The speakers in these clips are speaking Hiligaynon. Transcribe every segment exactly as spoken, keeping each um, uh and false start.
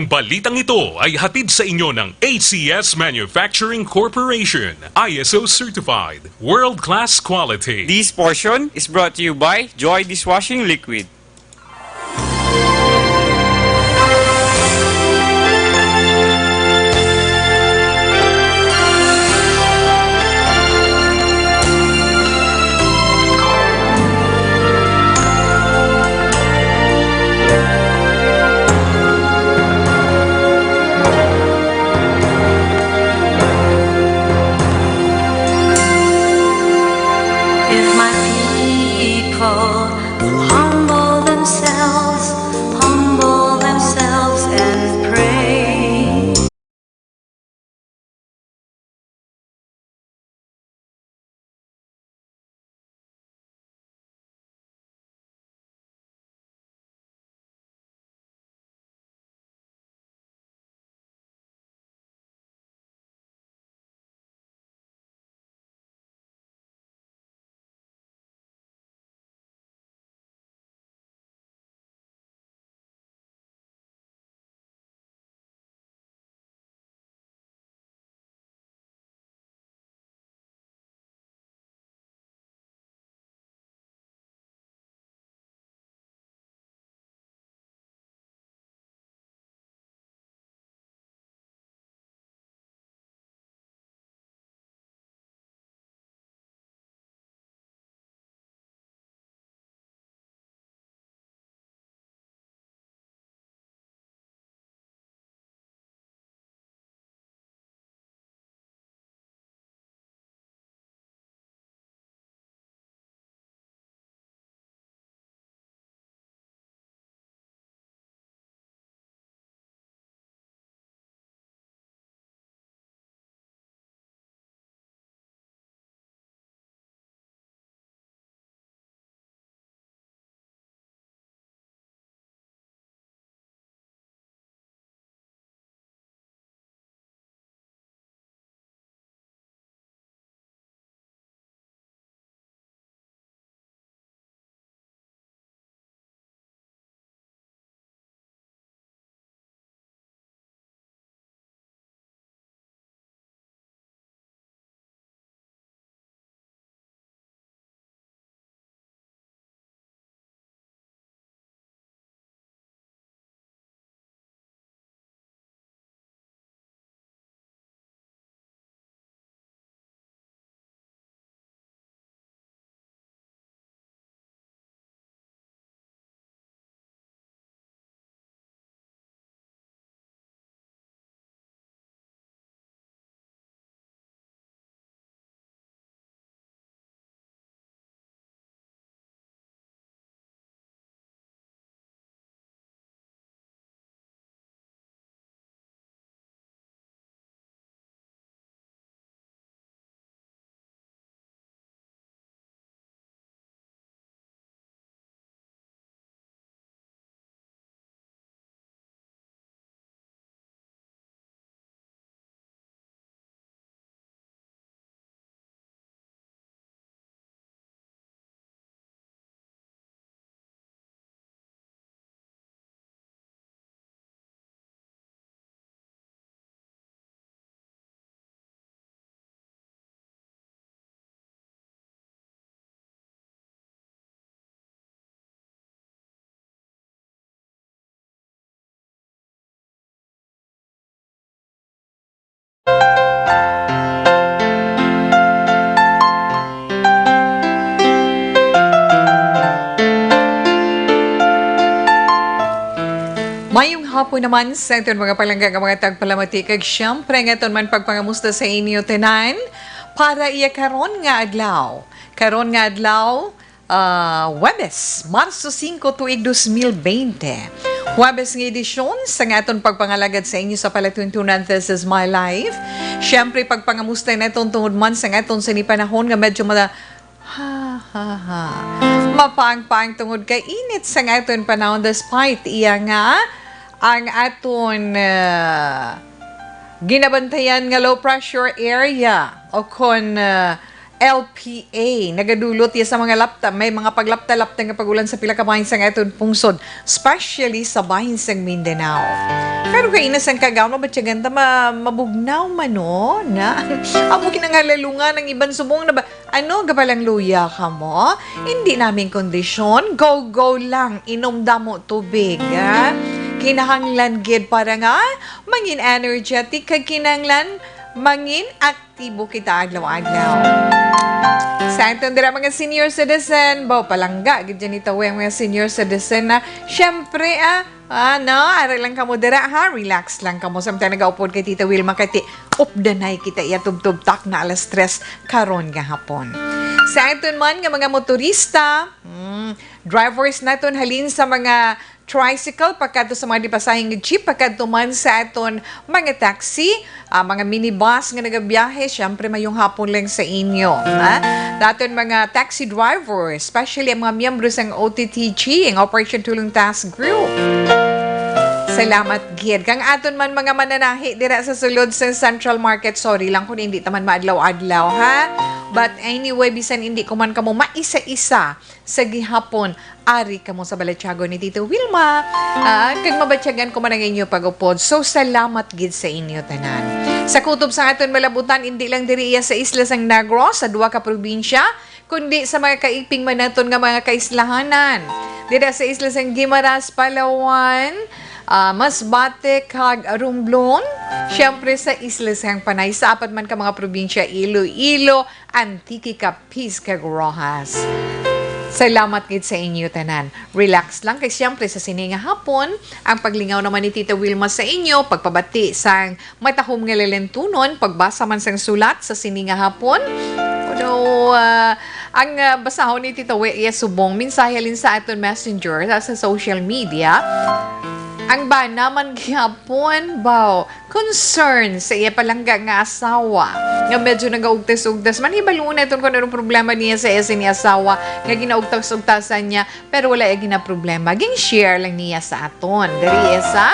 Balitang ito ay hatid sa inyo ng A C S Manufacturing Corporation, I S O certified, world-class quality. This portion is brought to you by Joy Dishwashing Liquid. If my people will humble themselves, humble themselves and pray. Mayong hapon naman sa aton mga palangga nga mga tagpalamati, kag siyempre nga aton man pagpangamusta sa inyo tanan para iya karon nga adlaw. Karon nga adlaw, ah, Huwebes, Marso singko, tuig dos mil bente. Huwebes nga edisyon sa nga aton pagpangalagad sa inyo sa palatuntunan, This Is My Life. Siyempre, pagpangamusta naton tungod man sa nga aton sini panahon nga medyo mada-, ha, ha, ha. Mapangpang tungod kay init sa nga aton panahon, despite iya nga ang aton, ah, ginabantayan nga low pressure area o kon, ah, L P A, nagadulot iya sa mga lapta, may mga paglapta-lapta nga pag-ulan sa pila ka bahin sang aton pungsod, especially sa bahin sang Mindanao. Pero kaina sang kagaw, mabatyagan ta ma-, mabugnaw man, no? Na, amo ginangalalungan ang iban subong na ba, ano, gabalang luya ka mo? Hindi namin kondisyon, go-go lang, inom damo tubig, ha? Kinahanglan gid para nga mangin energetic kag kinahanglan mangin aktibo kita adlaw-adlaw. Sa aton dira mga senior citizen, baw palangga gid dyan ito ang mga senior citizen na, syempre, ah, ano, ari lang kamo dira, ha? Relax lang kamo. Samtang nagaupod kay Tita Wilma, kay ti-, updanay kita iya tubtub tak na alas tres karon nga hapon. Sa aton man nga mga motorista, mm, drivers naton halin sa mga tricycle, pakadto sa mga dipasahing jeep, pakadto man sa aton mga taxi, ah, mga minibus nga nagabiyahe, syempre, mayong hapon lang sa inyo, ha? Daton mga taxi driver, especially ang mga miyembro sang O T T G, ang Operation Tulong Task Group. Salamat gid. Kang aton man mga mananahi dira sa sulod sa Central Market, sorry lang kung hindi taman maadlaw-adlaw, ha? But anyway, bisan hindi ko man kamo maisa-isa, sa gihapon, ari kamo sa balatyagon ni Tito Wilma. Ah, kag mabatyagan ko man ang inyo pag-upod. So, salamat gid sa inyo tanan. Sa kutob sa aton malabutan, indi lang diri iya sa isla sang Negros, sa duha ka probinsya, kundi sa mga kaiping man naton nga mga kaislahanan. Dira sa isla sang Guimaras, Palawan, ah, Masbate, kag Romblon. Siyempre, sa isla sang Panay, sa apat man ka mga probinsya, Iloilo, Antique, Capiz, kag Roxas. Salamat gid sa inyo tanan. Relax lang, kay siyempre sa sini nga hapon, ang paglingaw naman ni Tita Wilma sa inyo, pagpabati sang matahom nga lalentunon, pagbasa man sang sulat sa sini nga hapon. Although, ah, ang, ah, basahon ni Tita Wi, iya subong, mensahe halin sa aton messenger, sa, sa social media. Ang bana man gihapon, baw, concern sa iya palangga nga asawa, nga medyo nagaugtas-ugtas man. Hibalo naton kung anong problema niya sa iya sini asawa, nga ginaugtas-ugtasan niya, pero wala iya ginaproblema. Ging-share lang niya sa aton. Diri iya sa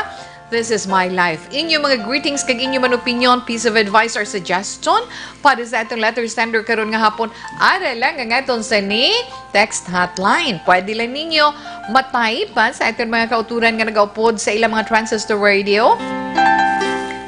This Is My Life. Inyo mga greetings kag inyo man opinion, piece of advice or suggestion para sa atong letter sender karon nga hapon, ara lang ang aton sini text hotline. Pwede lang ninyo ma-type, ha, sa aton mga kauturan nga nagaupod sa ilang mga transistor radio.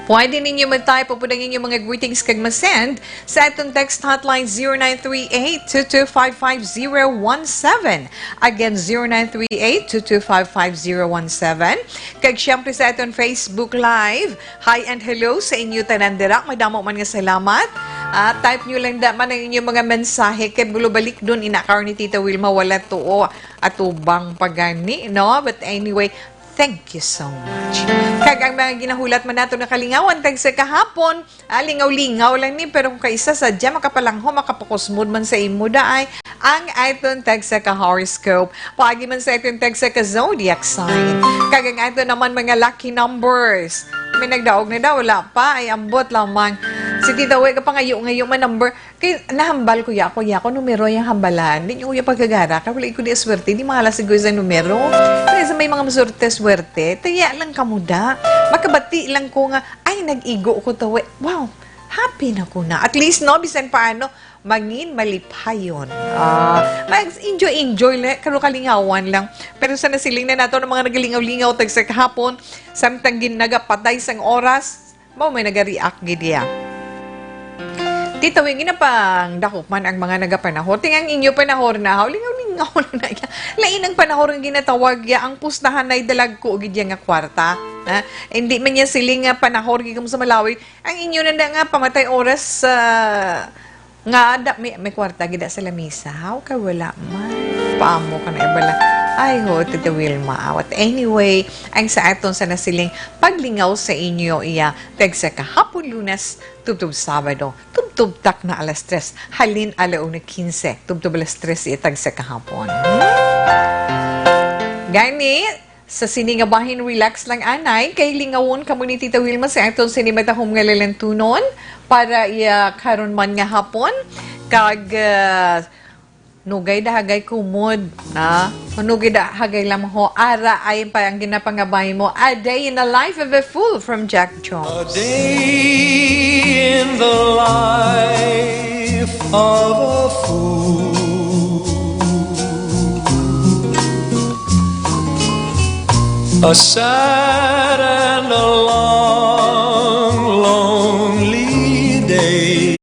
Pwede ninyo ma-type upod ang inyong mga greetings kag ma-send sa aton text hotline, zero nine three eight two two five five zero one seven. Again, zero nine three eight two two five five zero one seven. Kag siyempre sa aton Facebook Live, hi and hello sa inyo tanan dira. Madamo man nga salamat. Ah, type nyo lang da man ang inyong mga mensahe kay bulo balik dun ina karon ni Tita Wilma, wala tuo atubang pa gani, no? But anyway, thank you so much. Kag ang mga ginahulat man nato nga kalingawan tag sa kahapon, ah, lingaw-lingaw lang ni, pero kung kaisa sadya makapalanghom, makapakusmod man sa imo da ay ang aton tag sa ka horoscope. Paagi man sa aton tag sa ka zodiac sign. Kag ang aton naman mga lucky numbers. May nagdaog na daw, wala pa, ay ambot lamang. Si Tita Wi, kapangayo-ngayo man number. Kay nahambal ko ya, ko ya, ko numero yang hambalan. Di nyo ko ya pagkagara, kay wala ko di swerte, di mahala siguro sa numero. Kaya sa may mga maswerte-swerte, taya lang kamuda. Makabati lang ko nga, ay, nag-igo ko to, eh. Wow, happy na ko na. At least, no, bisan paano, mangin malipayon. Ah, mag-enjoy-enjoy lang, kano kalingawan lang. Pero sa nasiling na nato ng mga nagalingaw-lingaw, tag sa kahapon, samtang gin-, nagapatay sang oras, mao may nagareact gid iya. Tita Wing, ginapang dakop man ang mga nagapanahor. Ting ang inyo panahor na, haw, lingaw-lingaw lang na iya. Lain ang panahor nga ginatawag iya, ang pustahan ay dalagko gid iya nga kwarta. Ha? Hindi man niya siling nga panahor gid kamo sa Malawi. Ang inyo na, na nga pamatay oras sa nga da, may, may kwarta gid sa lamisa. Haw kay wala man. Paamo ka na ibala. Ay, ho, Tita Wilma. But anyway, ang sa aton sa nasiling paglingaw sa inyo iya, tag sa kahapon Lunes, tubtob Sabado, tubtob tak na alas tres, halin ala una quince, tubtob alas tres iya tag sa kahapon. Hmm? Gani, sa sini nga bahin, relax lang anay, kay lingawon kamo ni Tita Wilma sa aton sini matahom nga lalantunon para iya karon man nga hapon. Kag, ah, nugay da hagay kumod, na? Nugay da hagay lamho. Ara ay pa ang ginapangabay mo. A Day in the Life of a Fool from Jack Jones. A day in the life of a fool. A sad and a long, lonely day.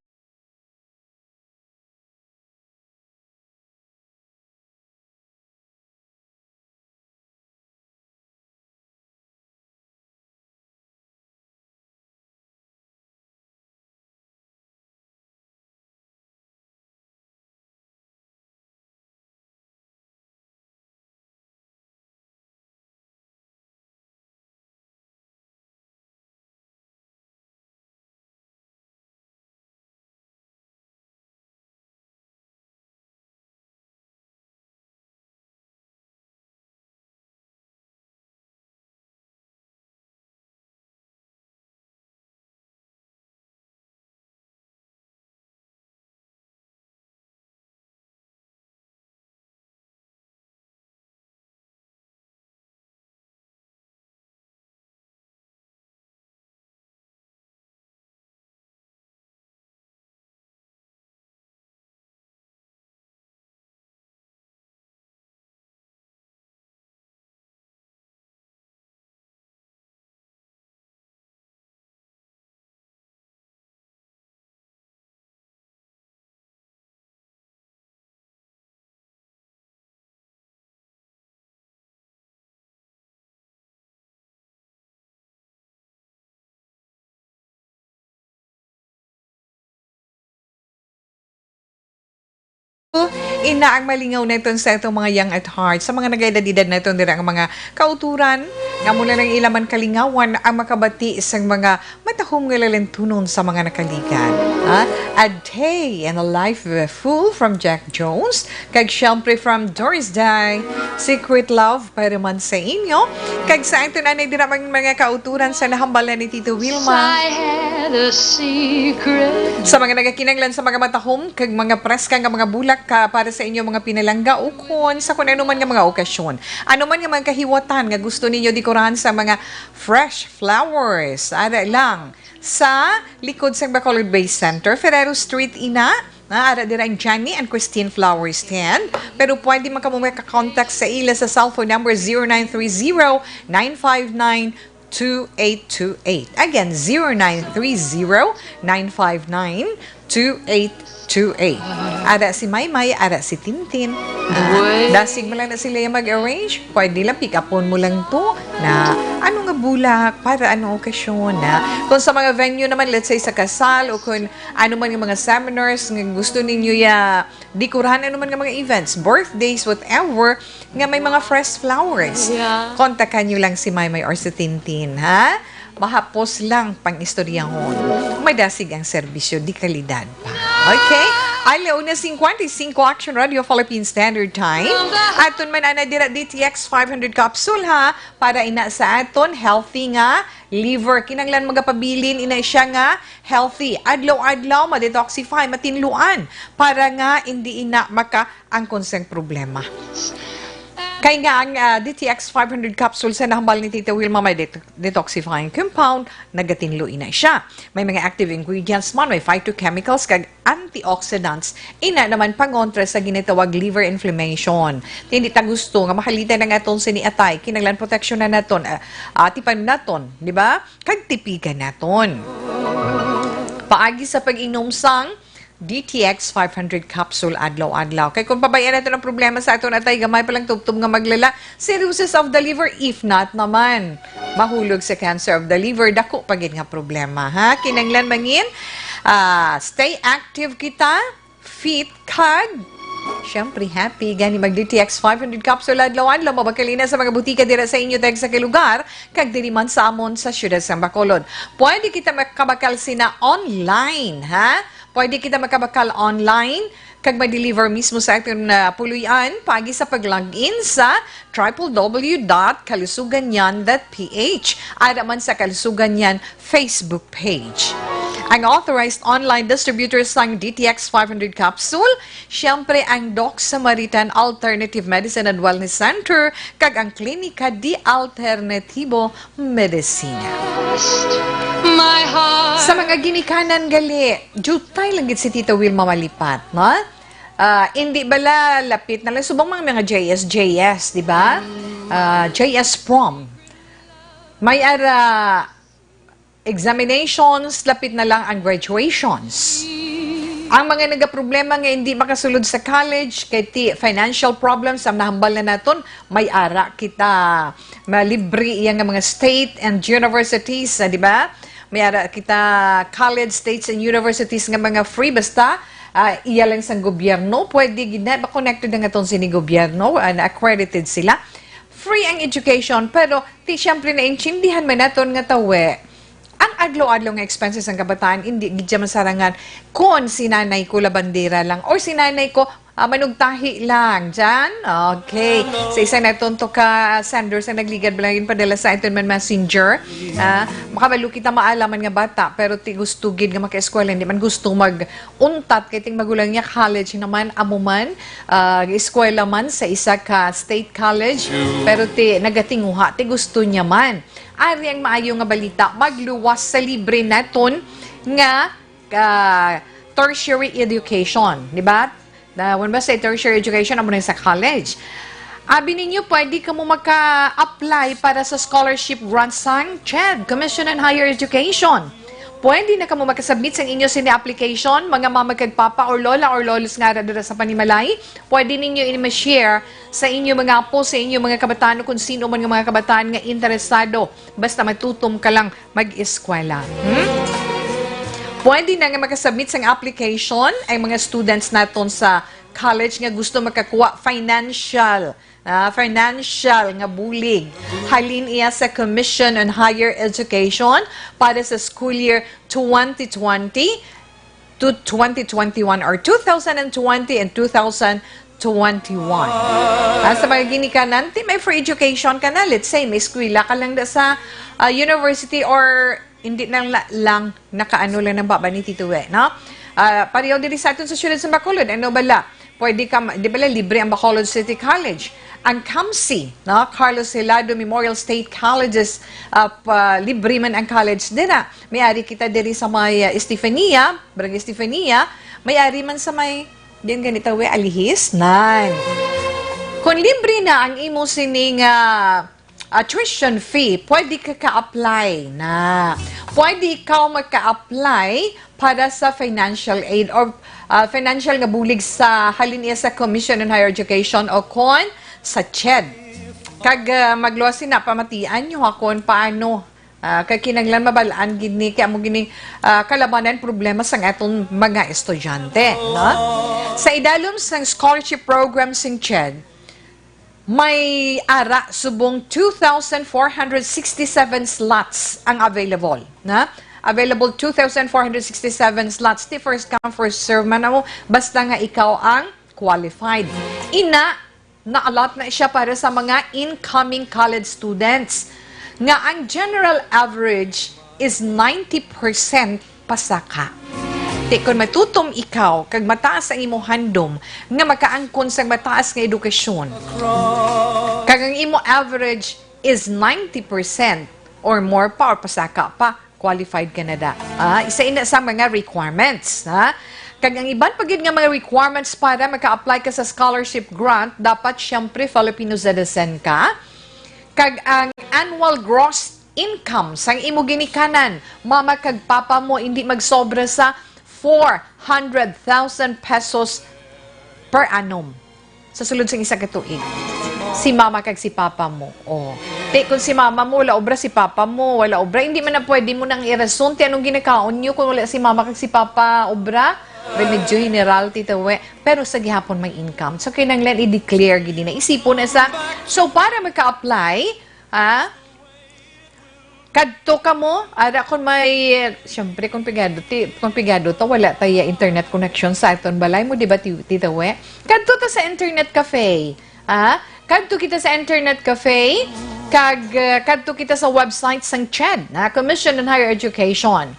Ina ang malingaw naton sa atong mga young at heart, sa mga nag-edad-edad naton dira ang mga kauturan, nga mula lang ila man kalingawan ang makabati sang mga matahom nga lalentunon sa mga nakaligad. Ha? A Day in a Life Full from Jack Jones, kag syempre from Doris Day, Secret Love para man sa inyo. Kag sa aton anay dira mga, mga kauturan sa nahambal na ni Tito Wilma. I had a secret. Sa mga nagakinanglan sa mga matahom kag mga preska nga mga bulak ka para sa inyo mga pinalangga o kon sa kun ano man nga mga okasyon. Ano man nga mga kahiwatan nga gusto ninyo dekorahan sa mga fresh flowers, ara lang sa likod sang Bacolod Bay Center, Ferrero Street, ina. Na ara dira ang Johnny and Christine Flower Stand. Pero pwede man kamo maka-contact sa ila sa cellphone number zero nine three zero, nine five nine, two eight two eight. Again, zero nine three zero, nine five nine, two eight two eight. Ara si Maymay, ara si Tintin. Ah, dasig man lang na sila yung mag-arrange. Pwede lang, pick-upon mo lang to na ano nga bulak, para anong okasyon na. Kung sa mga venue naman, let's say sa kasal o kung ano man yung mga seminars nga gusto ninyo ya dekorahan, ano man nga mga events, birthdays, whatever, nga may mga fresh flowers. Yeah. Kontakan nyo lang si Maymay or si Tintin, ha? Mahapos lang pang-istoryahon. Madasig ang serbisyo, di kalidad pa. Okay? Ala una cincuenta y cinco, Action Radio Philippine Standard Time. Aton man ana dira D T X five hundred capsule, ha, para ina sa aton healthy nga liver. Kinanglan magapabilin ina siya nga healthy. Adlaw-adlaw ma-detoxify, matinluan para nga hindi ina maka ang konseng problema. Kay nga ang, ah, D T X five hundred capsule sa nahambal ni Tita Wilma may det-, detoxifying compound, nagatinlo ina siya. May mga active ingredients man, may phytochemicals kag antioxidants, ina naman pangontra sa ginatawag liver inflammation. Hindi ta gusto nga mahalitan ang aton sini atay, kinahanglan proteksyonan naton, ah, atipan naton, di ba? Kag tipigan naton. Paagi sa pag-inom sang D T X five hundred capsule adlaw-adlaw. Kay kung pabayaan naton ang problema sa aton atay, gamay pa lang tubtob nga maglala, cirrhosis of the liver, if not naman, mahulog sa cancer of the liver, dako pa gid nga problema, ha? Kinahanglan mangin, ah, stay active kita, fit, kag, syempre, happy. Gani, mag D T X five hundred capsule adlaw-adlaw, mabakal ina sa mga butika dira sa inyo, tag sa lugar, kag diri man sa amon sa siyudad sa Bacolod. Pwede kita makabakal sina online, ha? Pwede kita makabakal online kag ma-deliver mismo sa aton, ah, puloy-an paagi sa pag-log in sa triple W dot kalusuganyan dot P H. Ara man sa Kalusuganyan Facebook page. Ang authorized online distributor sang D T X five hundred capsule, siyempre ang Doc Samaritan Alternative Medicine and Wellness Center, kag ang Klinika di Alternatibo Medicina. My heart. Sa mga ginikanan gali, jutay lang gid si Tita Wilma malipat, no? Ah, hindi bala lapit na lang subong mga, mga J S, J S, di ba? Ah, J S prom. May ara examinations, lapit na lang ang graduations. Ang mga nagaproblema nga hindi makasulod sa college kay ti financial problems ang nahambal na naton, may ara kita malibre iya nga mga state and universities, ah, di ba? May ara kita college, states and universities nga mga free, basta ah, iya lang sang gobyerno, pwede gid na ba connected na nga ton sini gobyerno, ah, na accredited sila. Free ang education, pero ti siyempre naintindihan man naton nga tawe ang adlaw-adlaw nga expenses sang kabataan, hindi gid siya masarangan kon si nanay ko labandera lang or si nanay ko, ah, manugtahi lang. Jan? Okay. Sa isa na tonto ka, Sanders, ang nagligad ba lang padala sa aton man messenger? Ah, makabalo kita maalaman nga bata, pero ti gusto gid nga makaeskwela, hindi man gusto mag untat kay ting magulang niya college naman, amo man, ah, eskwela man sa isa ka state college, pero ti nagatinguha, ti gusto niya man. Ari ang maayo nga balita, magluwas sa libre naton nga, ah, tertiary education, di ba? Na, when ba say tertiary education, amo na sa college. Abi ninyo, pwede kamo maka-apply para sa scholarship grant sang CHED, Commission on Higher Education. Pwede na kamo makasubmit sang inyo sini application, mga mama kag papa or lola or lolos nga ara dira sa panimalay. Pwede ninyo ini ma-share sa inyo mga apo, sa inyo mga kabataan, o kung sino man nga mga kabataan nga interesado. Basta matutom ka lang mag-eskwela. Hmm? Pwede na nga makasubmit sang application ang mga students naton sa college nga gusto makakuha financial, ah, financial nga bulig halin iya sa Commission on Higher Education para sa school year twenty twenty to twenty twenty-one or two thousand and twenty and two thousand twenty-one. Ah, sa mga ginikanan, ti may free education ka na. Let's say, may eskwela ka lang da sa, ah, university or hindi na la-, lang, nakaano lang ng baba ni Tito, eh, no? Ah, pareho diri sa aton sa siyudad sa Bacolod, ano bala? Pwede ka, ma-, di bala libre ang Bacolod City College? Ang CAMC, no? Carlos Helado Memorial State Colleges, ah, pa, libre man ang college dira. May ari kita diri sa may, ah, Estefania, Barangay Estefania. May ari man sa may, diyan ganito, we, Alihis, nan. Kung libre na ang imo sining, ah, ah, tuition fee, pwede ka ka-apply na. Pwede ikaw magka-apply para sa financial aid or, ah, financial nga bulig sa halin iya sa Commission on Higher Education o kon sa CHED. Kag, ah, magluwas sina, pamatian nyo ha kon paano, ah, kay kinahanglan mabal-an gid ni, kay amo gini, ah, kalabanan problema sang aton mga estudyante, no? Sa idalom sang scholarship program sing CHED, may ara subong two thousand four hundred sixty-seven slots ang available, na? Available two thousand four hundred sixty-seven slots. Ti first come, first serve man amo, basta nga ikaw ang qualified. Ina, na-allot na siya para sa mga incoming college students nga ang general average is ninety percent pasaka. Ti kon matutom ikaw kag mataas ang imo handom nga makaangkon sang mataas nga edukasyon, kag ang imo average is ninety percent or more pa or pasaka pa, qualified ka na da. Ah, isa ina sa mga requirements, ha? Kag ang iban pa gid nga mga requirements para maka-apply ka sa scholarship grant, dapat siyempre Filipino citizen ka. Kag ang annual gross income sang imo ginikanan, mama kag papa mo, hindi magsobra sa four hundred thousand pesos per annum sa sulod sang isa ka tuig. Si mama kag si papa mo. Oh. Ti, kung si mama mo wala obra, si papa mo wala obra, hindi man na pwede mo nang irason ti anong ginakaon nyo kung wala si mama kag si papa obra. Well, medyo general, Tita We. Pero sa gihapon may income. So, kinahanglan i-declare gid na. Isipon na sa, so, para magka-apply, ha? Kadto ka mo, ara kon may, siyempre, kon pigado, ti, kon pigado ta, wala tay internet connection sa aton balay mo, di ba, ti-, Tita We? Kadto ta sa internet cafe, ha? Kadto kita sa internet cafe, kag, uh, kadto kita sa website sang CHED, na Commission on Higher Education.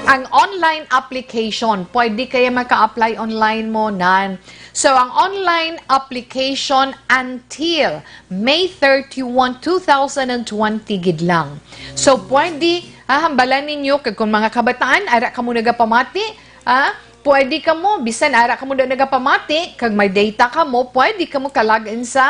Ang online application, pwede kaya maka-apply online mo nan. So, ang online application until May thirty-one, two thousand and twenty gid lang. So, pwede, ah, hambalan ninyo, kag kung mga kabataan, ara kamo nagapamati, ah, pwede kamo, bisan ara kamo na nagapamati, kag may data kamo, pwede kamo ka-log in sa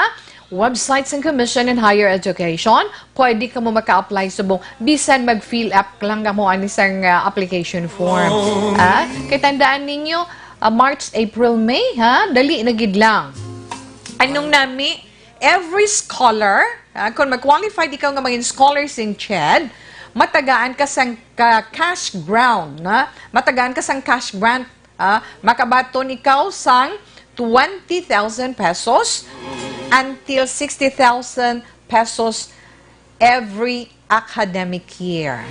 website sang Commission on Higher Education, pwede kamo maka-apply subong bisan mag-fill up lang kamo ani sang, ah, application form. Ah, kay tandaan ninyo, ah, March, April, May, ha? Dali na gid lang. Anong nami, every scholar, ah, kung mag-qualified ikaw nga mangin scholar sing CHED, matagaan ka sang ka cash grant, na? Matagaan ka sang cash grant, ah, makabaton ikaw sang twenty thousand pesos until sixty thousand pesos every academic year.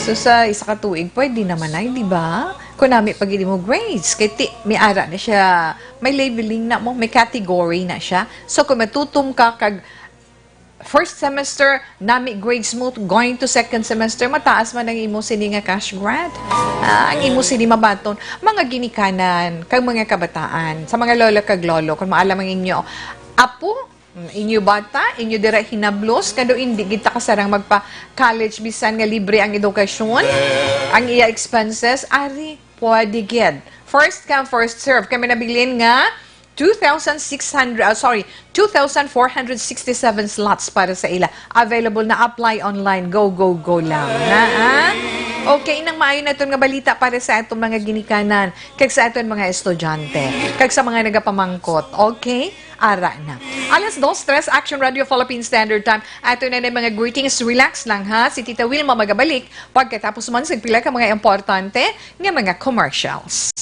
So, sa isa ka tuig, pwede naman ay, di ba? Kung nami pag mo grades, kay ti, may ara na siya, may labeling na mo, may category na siya. So, kung matutom ka kag first semester, nami grades mo, going to second semester, mataas man ang imo sini nga cash grant. Ah, ang imo sini mabaton, mga ginikanan, kag mga kabataan, sa mga lola kag lolo, kung maalam ang inyo apo, mm, inyo bata, inyo dira hinablos, kado hindi gid ta kasarang magpa-college bisan nga libre ang edukasyon, ang iya expenses, ari, pwede gid. First come, first serve. Kami nabilin nga two thousand six hundred, ah, sorry, two thousand four hundred sixty-seven slots para sa ila. Available na, apply online. Go, go, go lang. Na, ah? Okay, nang maayo na itong nga balita para sa atong mga ginikanan, kag sa aton mga estudyante, kag sa mga nagapamangkot. Okay? Ara na. Alas dos tres, Action Radio Philippine Standard Time. Ato na na mga greetings. Relax lang, ha? Si Tita Wilma magabalik pagkatapos man sa pila ka mga importante nga mga commercials.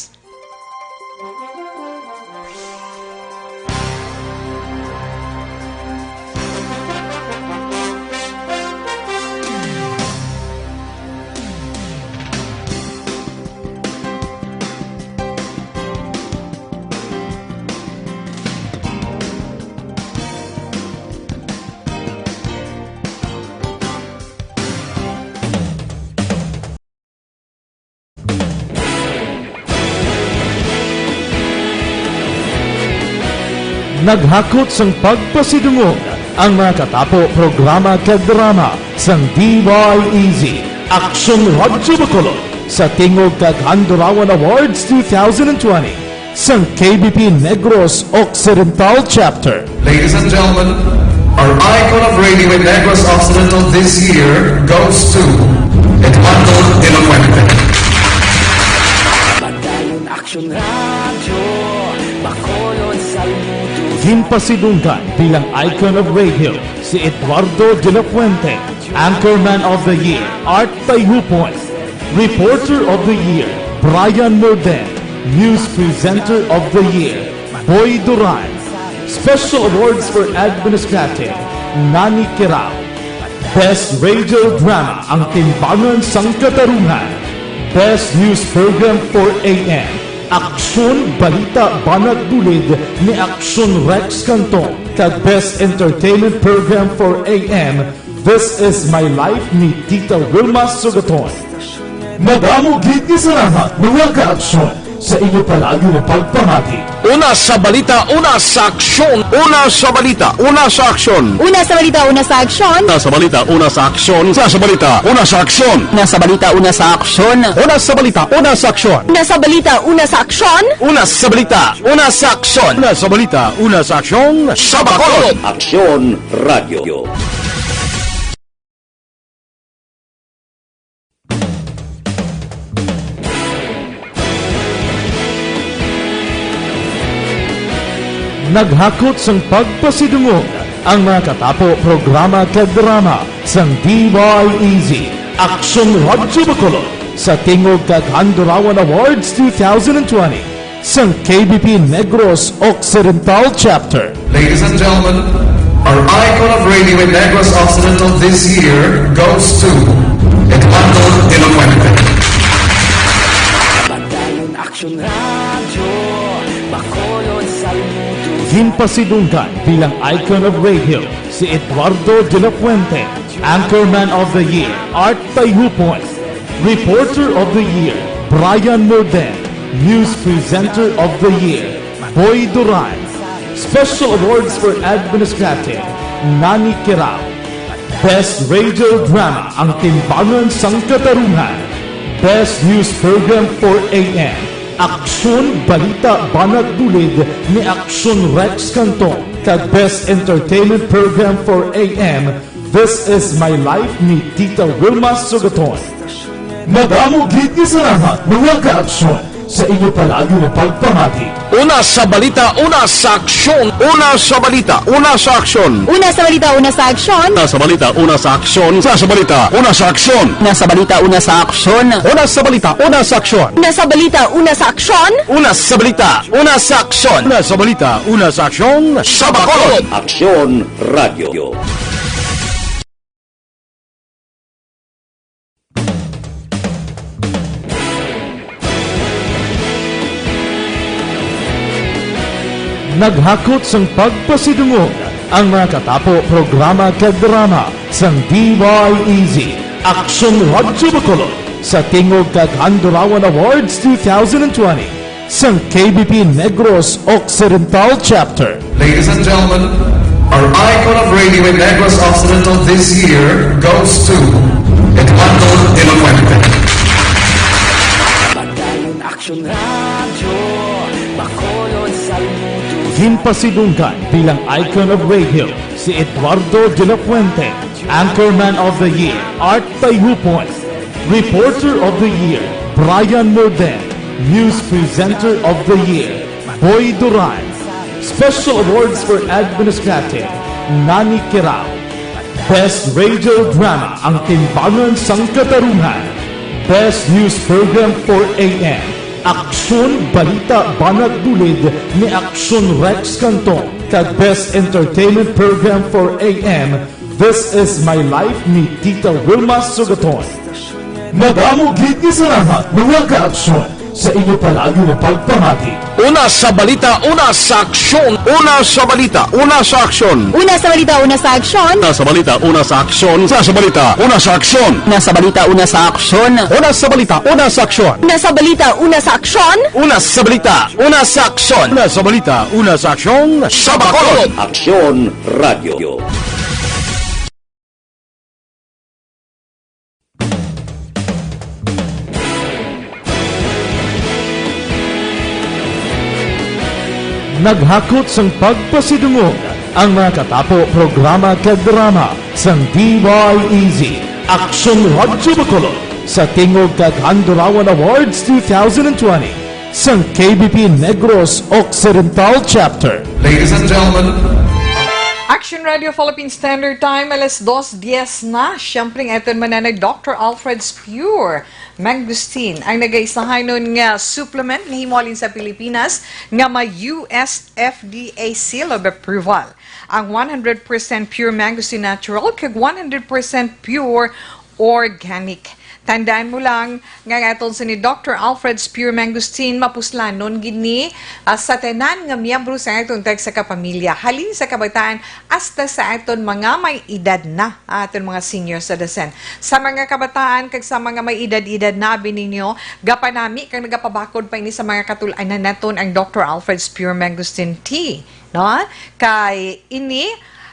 Naghakot sang pagpasidungog ang mga katapo, programa kag drama sang D Y E Z, Aksyon Radyo Bacolod, sa Tingog kag Handurawan Awards two thousand and twenty, sang K B P Negros Occidental Chapter. Ladies and gentlemen, our icon of radio in Negros Occidental this year goes to Eduardo de la Fuente. Padayon Aksyon Radyo, Bacolod, saludo. Ginpasidunggan bilang icon of radio si Eduardo de la Fuente, Anchorman of the Year, Art Tayhupon, Reporter of the Year, Brian Morden, News Presenter of the Year, Boy Duran, Special Awards for Administrative, Nani Kirao, Best Radio Drama, Ang Timbangan sang Katarungan, Best News Program for A M, Aksyon Balita Banat Bulid ni Aksyon Rex Cantong, kag Best Entertainment Program for A M, This Is My Life ni Tita Wilma Sugaton. Madamo gid nga salamat, mga ka-aksyon, sa inyo palagi nga pagpamati. Una sa balita, una sa aksyon. Una sa balita, una sa aksyon. Una sa balita, una sa aksyon. Una sa balita, una sa aksyon. Una sa balita, una sa aksyon. Una sa balita, una sa aksyon. Una sa balita, una sa aksyon. Una sa balita, una sa aksyon. Una sa balita, una sa aksyon. Una sa balita, una sa aksyon. Sa Bacolod. Aksyon Radio. Naghakot sang pagpasidungog ang mga katapo, programa kag drama sang D Y E Z, Aksyon Radyo Bacolod, sa Tingog kag Handurawan Awards two thousand and twenty, sang K B P Negros Occidental Chapter. Ladies and gentlemen, our icon of radio in Negros Occidental this year goes to Eduardo de la Fuente. Padayon Aksyon Radyo, Bacolod, saludo. Ginpasidunggan bilang icon of radio si Eduardo de la Fuente, Anchorman of the Year, Art Tayhupon, Reporter of the Year, Brian Morden. News Presenter of the Year, Boy Duran. Special Awards for Administrative, Nani Kirao. Best Radio Drama, Ang Timbangan sang Katarungan. Best News Program for A M, Aksyon, Balita, Banat Bulid ni Aksyon Rex Cantong. Kag Best Entertainment Program for A M, This Is My Life ni Tita Wilma Sugaton. Madamo gid nga salamat, mga ka-aksyon, sa inyo palagi nga pagpamati. Una sa balita, una sa aksyon. Una sa balita, una sa aksyon. Una sa balita, una sa aksyon. Una sa balita, una sa aksyon. Una sa balita, una sa aksyon. Una sa balita, una sa aksyon. Una sa balita, una sa aksyon. Una sa balita, una sa aksyon. Una sa balita, una sa aksyon. Una sa balita, una sa aksyon. Sa Bacolod. Aksyon Radio. Naghakot sang pagpasidungog ang mga katapo, programa kag drama sang D Y E Z, Aksyon Radyo Bacolod, sa tingog kag Handurawan Awards two thousand twenty, sang K B P Negros Occidental Chapter. Ladies and gentlemen, our icon of radio in Negros Occidental this year goes to Eduardo de la Fuente. Padayon Aksyon Radyo, Bacolod, saludo. Ginpasidunggan bilang icon of radio si Eduardo de la Fuente, Anchorman of the Year, Art Tayhupon, Reporter of the Year, Brian Morden, News Presenter of the Year, Boy Duran. Special Awards for Administrative, Nani Kirao. Best Radio Drama, Ang Timbangan sang Katarungan. Best News Program for A M, Aksyon, Balita, Banat Bulid ni Aksyon Rex Cantong. Kag Best Entertainment Program for A M, This Is My Life ni Tita Wilma Sugaton. Madamo gid nga salamat, mga ka-aksyon, sa inyo palagi nga pagpamati. Una sa balita, una sa aksyon. Una sa balita, una sa aksyon. Una sa balita, una sa aksyon. Una sa balita, una sa aksyon. Una sa balita, una sa aksyon. Una sa balita, una sa aksyon. Una sa balita, una sa aksyon. Una sa balita, una sa aksyon. Una sa balita, una sa aksyon. Una sa balita, una sa aksyon. Sa Bacolod. Aksyon Radio. Naghakot sang pagpasidungog ang mga katapo, programa kag drama sang D Y E Z, Aksyon Radyo Bacolod, sa tingog kag Handurawan Awards two thousand twenty, sang K B P Negros Occidental Chapter. Ladies and gentlemen, Action Radio Philippine Standard Time, alas dos diez na. Siyempre, ang aton mananag, Doctor Alfred's Pure Mangosteen, ang nagaisahanon nga supplement nga himo halin sa Pilipinas nga may U S F D A seal of approval. Ang one hundred percent pure mangosteen natural kag one hundred percent pure organic. Tandaan mo lang nga ang aton sini Doctor Alfred's Pure Mangosteen, mapuslanon gid ni, ah, sa tanan nga miyembro sa aton tagsa ka pamilya, halin sa kabataan hasta sa aton mga may edad na, ah, aton mga senior citizen. Sa mga kabataan kag sa mga may edad-edad na, abi ninyo, gapanami kag nagapabakod pa ini sa mga katul-anan naton ang Doctor Alfred's Pure Mangosteen Tea, no? Kay ini,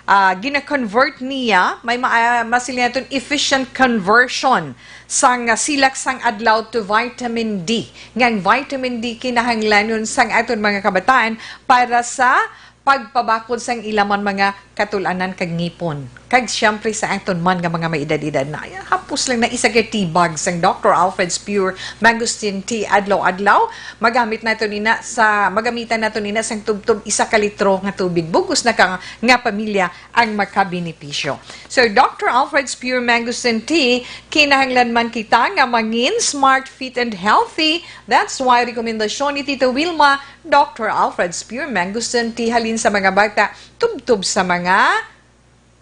ah, gina-convert niya, may ma-, ah, masiling naton efficient conversion sang silak sang adlaw to vitamin D. Nga ang vitamin D kinahanglanon sang aton mga kabataan para sa pagpabakod sang ila man mga katul-anan kag ngipon. Kag siyempre sa aton man nga mga may edad-edad na. Ay, hapos lang na isa ka tea bag sang Doctor Alfred's Pure Mangosteen Tea adlaw-adlaw. Magamit naton ina sa, magamitan naton ina sang tubtob isa ka litro nga tubig. Bug-os na ka nga pamilya ang makabenepisyo. So, Doctor Alfred's Pure Mangosteen Tea, kinahanglan man kita nga mangin smart, fit, and healthy. That's why rekomendasyon ni Tita Wilma, Doctor Alfred's Pure Mangosteen Tea halin sa mga bata, tubtob sa mga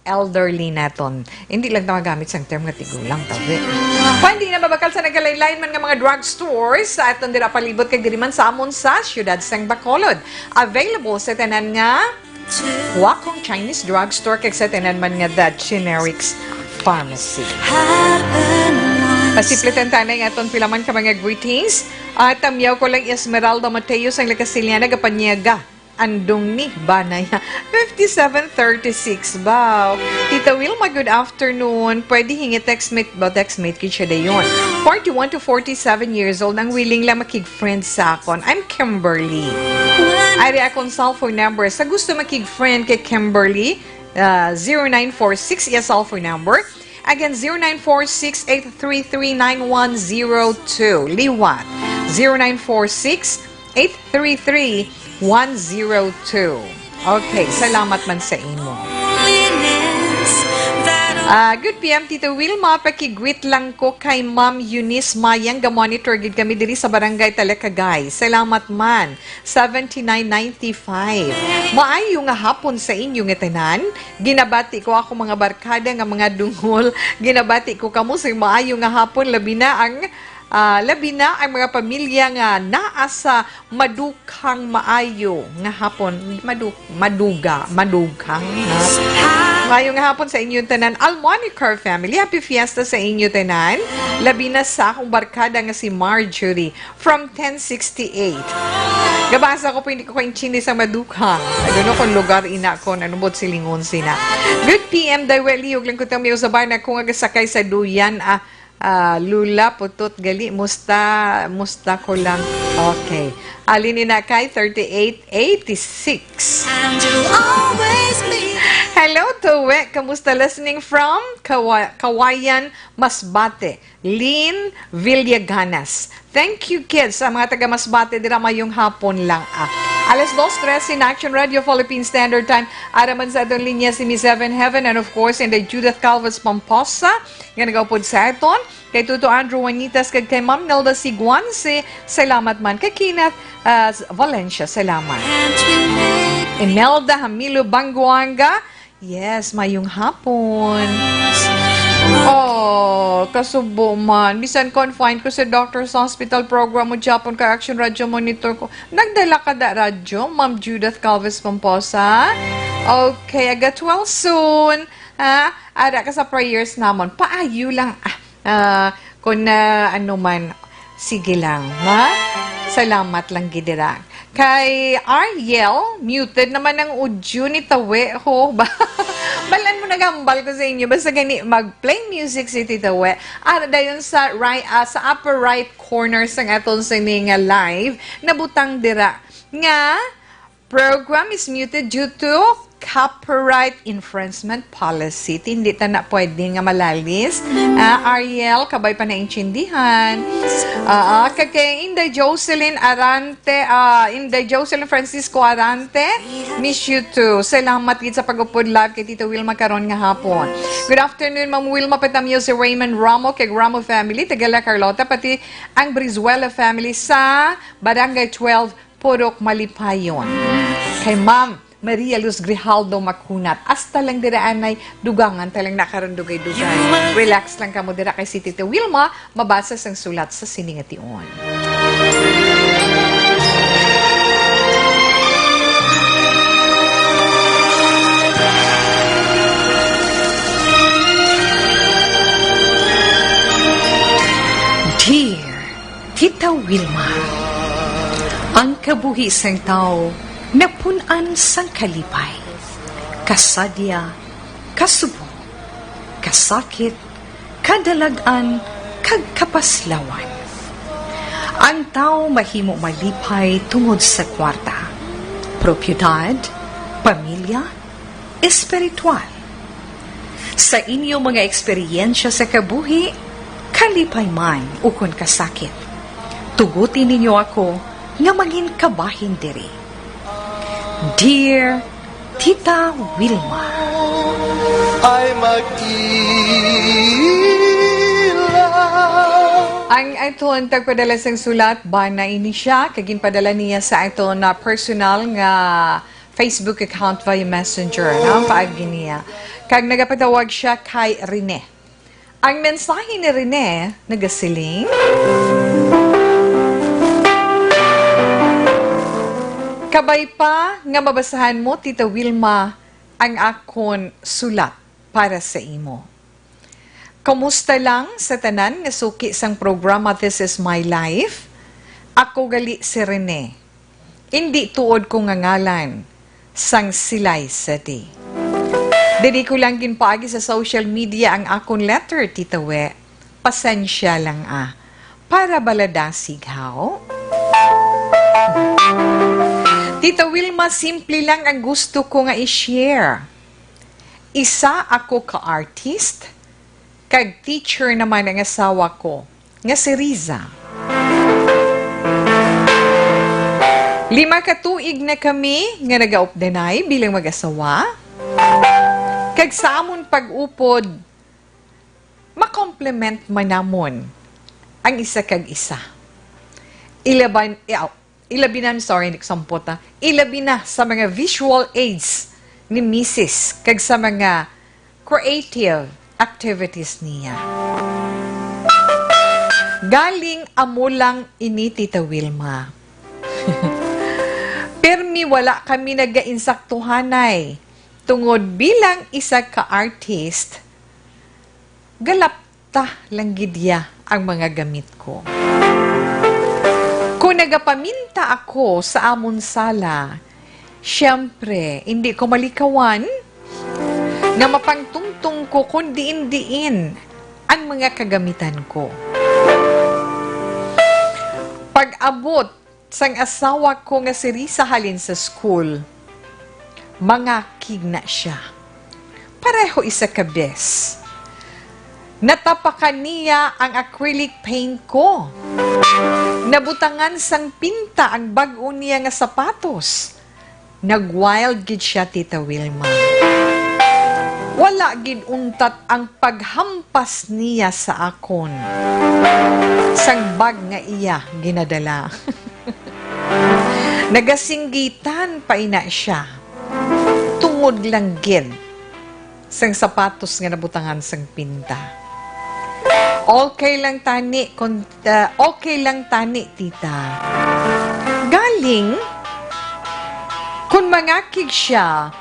elderly naton. Hindi lang ta magamit sang term nga tigulang, tabi. Pwede na mabakal sa nagkalain-lain man nga mga drugstores sa aton dira palibot kag diri man sa amon sa siyudad sang Bacolod. Available sa tanan nga Wakong Chinese Drugstore kag sa tanan man nga The Generics Pharmacy. Pasiplitan tanay nga aton pila man ka mga greetings. At tamyaw ko lang, Esmeralda Mateo sang Lacasiliana, gapanyaga. Andong ni Banay. Fifty-seven thirty-six, baw. Tita Wilma, good afternoon. Pwede hingi textmate ba? Textmate gid siya dayon. Forty-one to forty-seven years old, ang willing lang makig-friend sa akon. I'm Kimberly. Ari akon cellphone number. Sa gusto makig-friend kay Kimberly, ah, zero nine four six, iya cellphone number. Again, zero nine four six eight three three nine one zero two. Liwat, zero nine four six eight three three one zero two. Okay, salamat man sa imo. Ah, good P M, Tito Wilma. Pakigreet lang ko kay Ma'am Eunice Mayang. Ga-monitor gid kami diri sa Barangay Talakagay. Salamat man. Seventy-nine ninety-five. Maayo nga hapon sa inyo nga tanan. Ginabati ko ako mga barkada nga mga dungol. Ginabati ko kamo sa maayo nga hapon, labi na ang, ah, labi na ang mga pamilya nga naa sa madukhang maayo nga hapon. Madu-, maduga, madukhang, ha? Maayo nga hapon sa inyo tanan. Almonica family, happy fiesta sa inyo tanan. Labi na sa akong barkada nga si Marjorie. From ten sixty-eight. Gabasa ko po, hindi ko kaintindi sa madukhang. I don't know kung lugar ina ko, nanubot silingon sina. Good P M, Daywe, liyog lang ko tang may usaban ako nga gasakay sa duyan. Ah, ah, Lula, putot gali. Musta, musta ko lang. Okay. Alin ni na kay thirty-eight eighty-six. And you'll always be. Hello, Tuwe. Kamusta? Listening from Kawa-, Kawayan, Masbate. Lynn Villaganas. Thank you, kids. Sa mga taga Masbate dira, mayong hapon lang, ah. Alas dos trese in Action Radio Philippine Standard Time. Ara man sa aton linya si Miss Evan Heaven and of course, Inday Judith Calvas Pomposa, nga nagaupod sa aton. Kay Tuto Andrew Juanitas kag kay Ma'am Nelda Siguanse, salamat man. Kay Kenneth, ah, Valencia, salamat. Imelda Hamilo Banguanga, yes, mayong hapon. Oh, kasubo man. Bisan confined ko sa doctor's hospital, program mo Japon ka Action Radio Monitor ko. Nagdala ka da radyo, Ma'am Judith Calvis Pomposa. Okay, I get well soon. Ha? Ara ka sa prayers namon. Paayo lang. Ah, ah, kung na ano man, sige lang, ha? Salamat lang gid dira. Kay Ariel, muted naman ang audio ni Tawe, ho. Ba-, balan mo, naghambal ko sa inyo. Basta gani, mag-play music si Tita We. Ara dayon sa ri-, ah, sa upper right corner sang aton sini nga live, nabutang dira nga program is muted due to copyright infringement policy. Hindi ta na pwede nga malalis. Ah, Ariel, kabay pa naintindihan. Ah, ah, kag kay Inday Jocelyn Arante, ah, Inday Jocelyn Francisco Arante, miss you too. Salamat gid sa pag-upod live kay Tito Wilma karon nga hapon. Good afternoon, Ma'am Wilma Patamio, si Raymond Ramo, kay Ramo family, taga La Carlota, pati ang Brizuela family sa Barangay twelve, Purok Malipayon. Kay Ma'am Maria Luz Grijaldo Macunat. Hasta lang dira anay, dugangan ta lang na karon dugay-dugay. Relax lang kamo dira kay si Tita Wilma, mabasa sang sulat sa sini nga tion. Dear Tita Wilma, ang kabuhi sang tawo napun-an sang kalipay, kasadya, kasubo, kasakit, kadalag-an, kag kapaslawan. Ang tawo mahimo malipay tungod sa kwarta, propiedad, pamilya, espiritual. Sa inyo mga eksperyensya sa kabuhi, kalipay man ukon kasakit, tuguti ninyo ako nga mangin kabahin diri. Dear Tita Wilma. Ay magkila. Ang aton tagpadala sang sulat, bana ini siya, kag ginpadala niya sa aton na personal nga Facebook account via Messenger, no? Paagi niya. Kag nagapatawag siya kay Rene. Ang mensahe ni Rene nagasiling, "Kabay pa nga mabasahan mo, Tita Wilma, ang akon sulat para sa imo. Kamusta lang sa tanan nga suki sang programa This Is My Life? Ako gali si Rene. Indi tuod ko nga ngalan sang Silay City. Diri ko lang ginpaagi sa social media ang akon letter, Tita We. Pasensya lang, ah. Para baladasig, haw? Tita Wilma, simple lang ang gusto ko nga i-share. Isa ako ka artist, kag teacher naman ang asawa ko, nga si Riza. Lima ka tuig na kami nga nagaupdanay bilang mag-asawa, kag sa amon pag-upod, makomplement man namon ang isa kag isa. Ilaban, i-, aw, ilabi na, sorry, nagsampot, ah. Ilabi na sa mga visual aids ni Misis kag sa mga creative activities niya. Galing amo lang ini, Tita Wilma. Permi wala kami nagainsaktuhanay tungod bilang isa ka artist, galapta lang gid iya ang mga gamit ko. Kung nagapaminta ako sa amon sala, siyempre, hindi ko malikawan nga mapangtungtong ko kung diin-diin ang mga kagamitan ko. Pag-abot sang asawa ko nga si Risa halin sa school, mangakig na sia. Pareho isa ka bes. Natapakan niya ang acrylic paint ko. Nabutangan sang pinta ang bag-o niya nga sapatos. Nag-wild gid sia, Tita Wilma. Wala gid untat ang paghampas niya sa akon sang bag nga iya ginadala. Nagasinggitan pa ina sia. Tungod lang gid sang sapatos nga nabutangan sang pinta. Okay lang tani, kon-, ah, okay lang tani, tita. Galing, kun mangakig siya,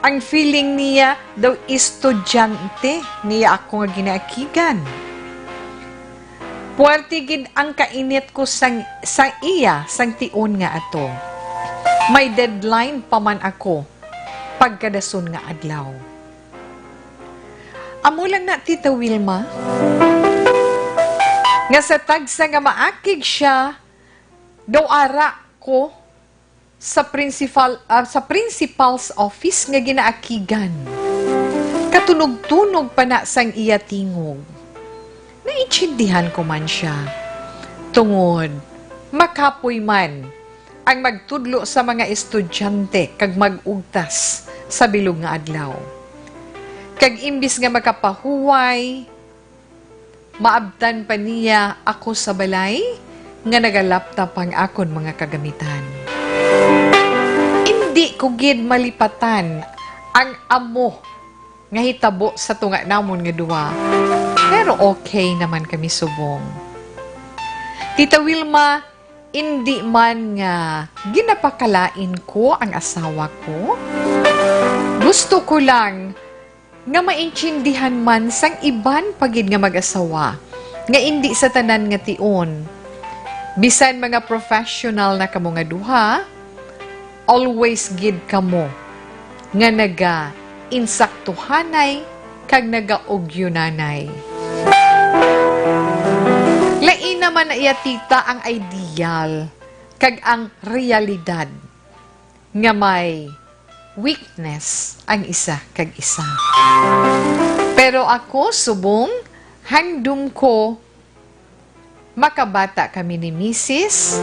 ang feeling niya daw estudyante niya ako nga ginaakigan. Puwerte gid ang kainit ko sang, sa iya sang tion nga ato. May deadline pa man ako pagkadason nga adlaw. Amo lang na, Tita Wilma, nga sa tagsa nga maakig siya, daw ara ko sa principal, ah, sa principal's office nga ginaakigan. Katunog-tunog pa na sang iya tingog. Naintindihan ko man sia, tungod makapoy man ang magtudlo sa mga estudyante kag mag-ugtas sa bilog nga adlaw. Kag imbis nga makapahuway, maabtan pa niya ako sa balay nga nagalaptap ang akon mga kagamitan. Indi ko gid malipatan ang amo nga hitabo sa tunga namon nga duha. Pero okay naman kami subong. Tita Wilma, indi man nga ginapakalain ko ang asawa ko. Gusto ko lang nga maintindihan man sang iban pa gid nga mag-asawa nga indi sa tanan nga tion. Bisan mga professional na kamo nga duha, always gid kamo nga naga-insaktuhanay kag nagaugyunanay. Lain naman na iya, tita, ang ideal kag ang realidad nga may weakness ang isa kag isa. Pero ako, subong, handom ko makabata kami ni misis,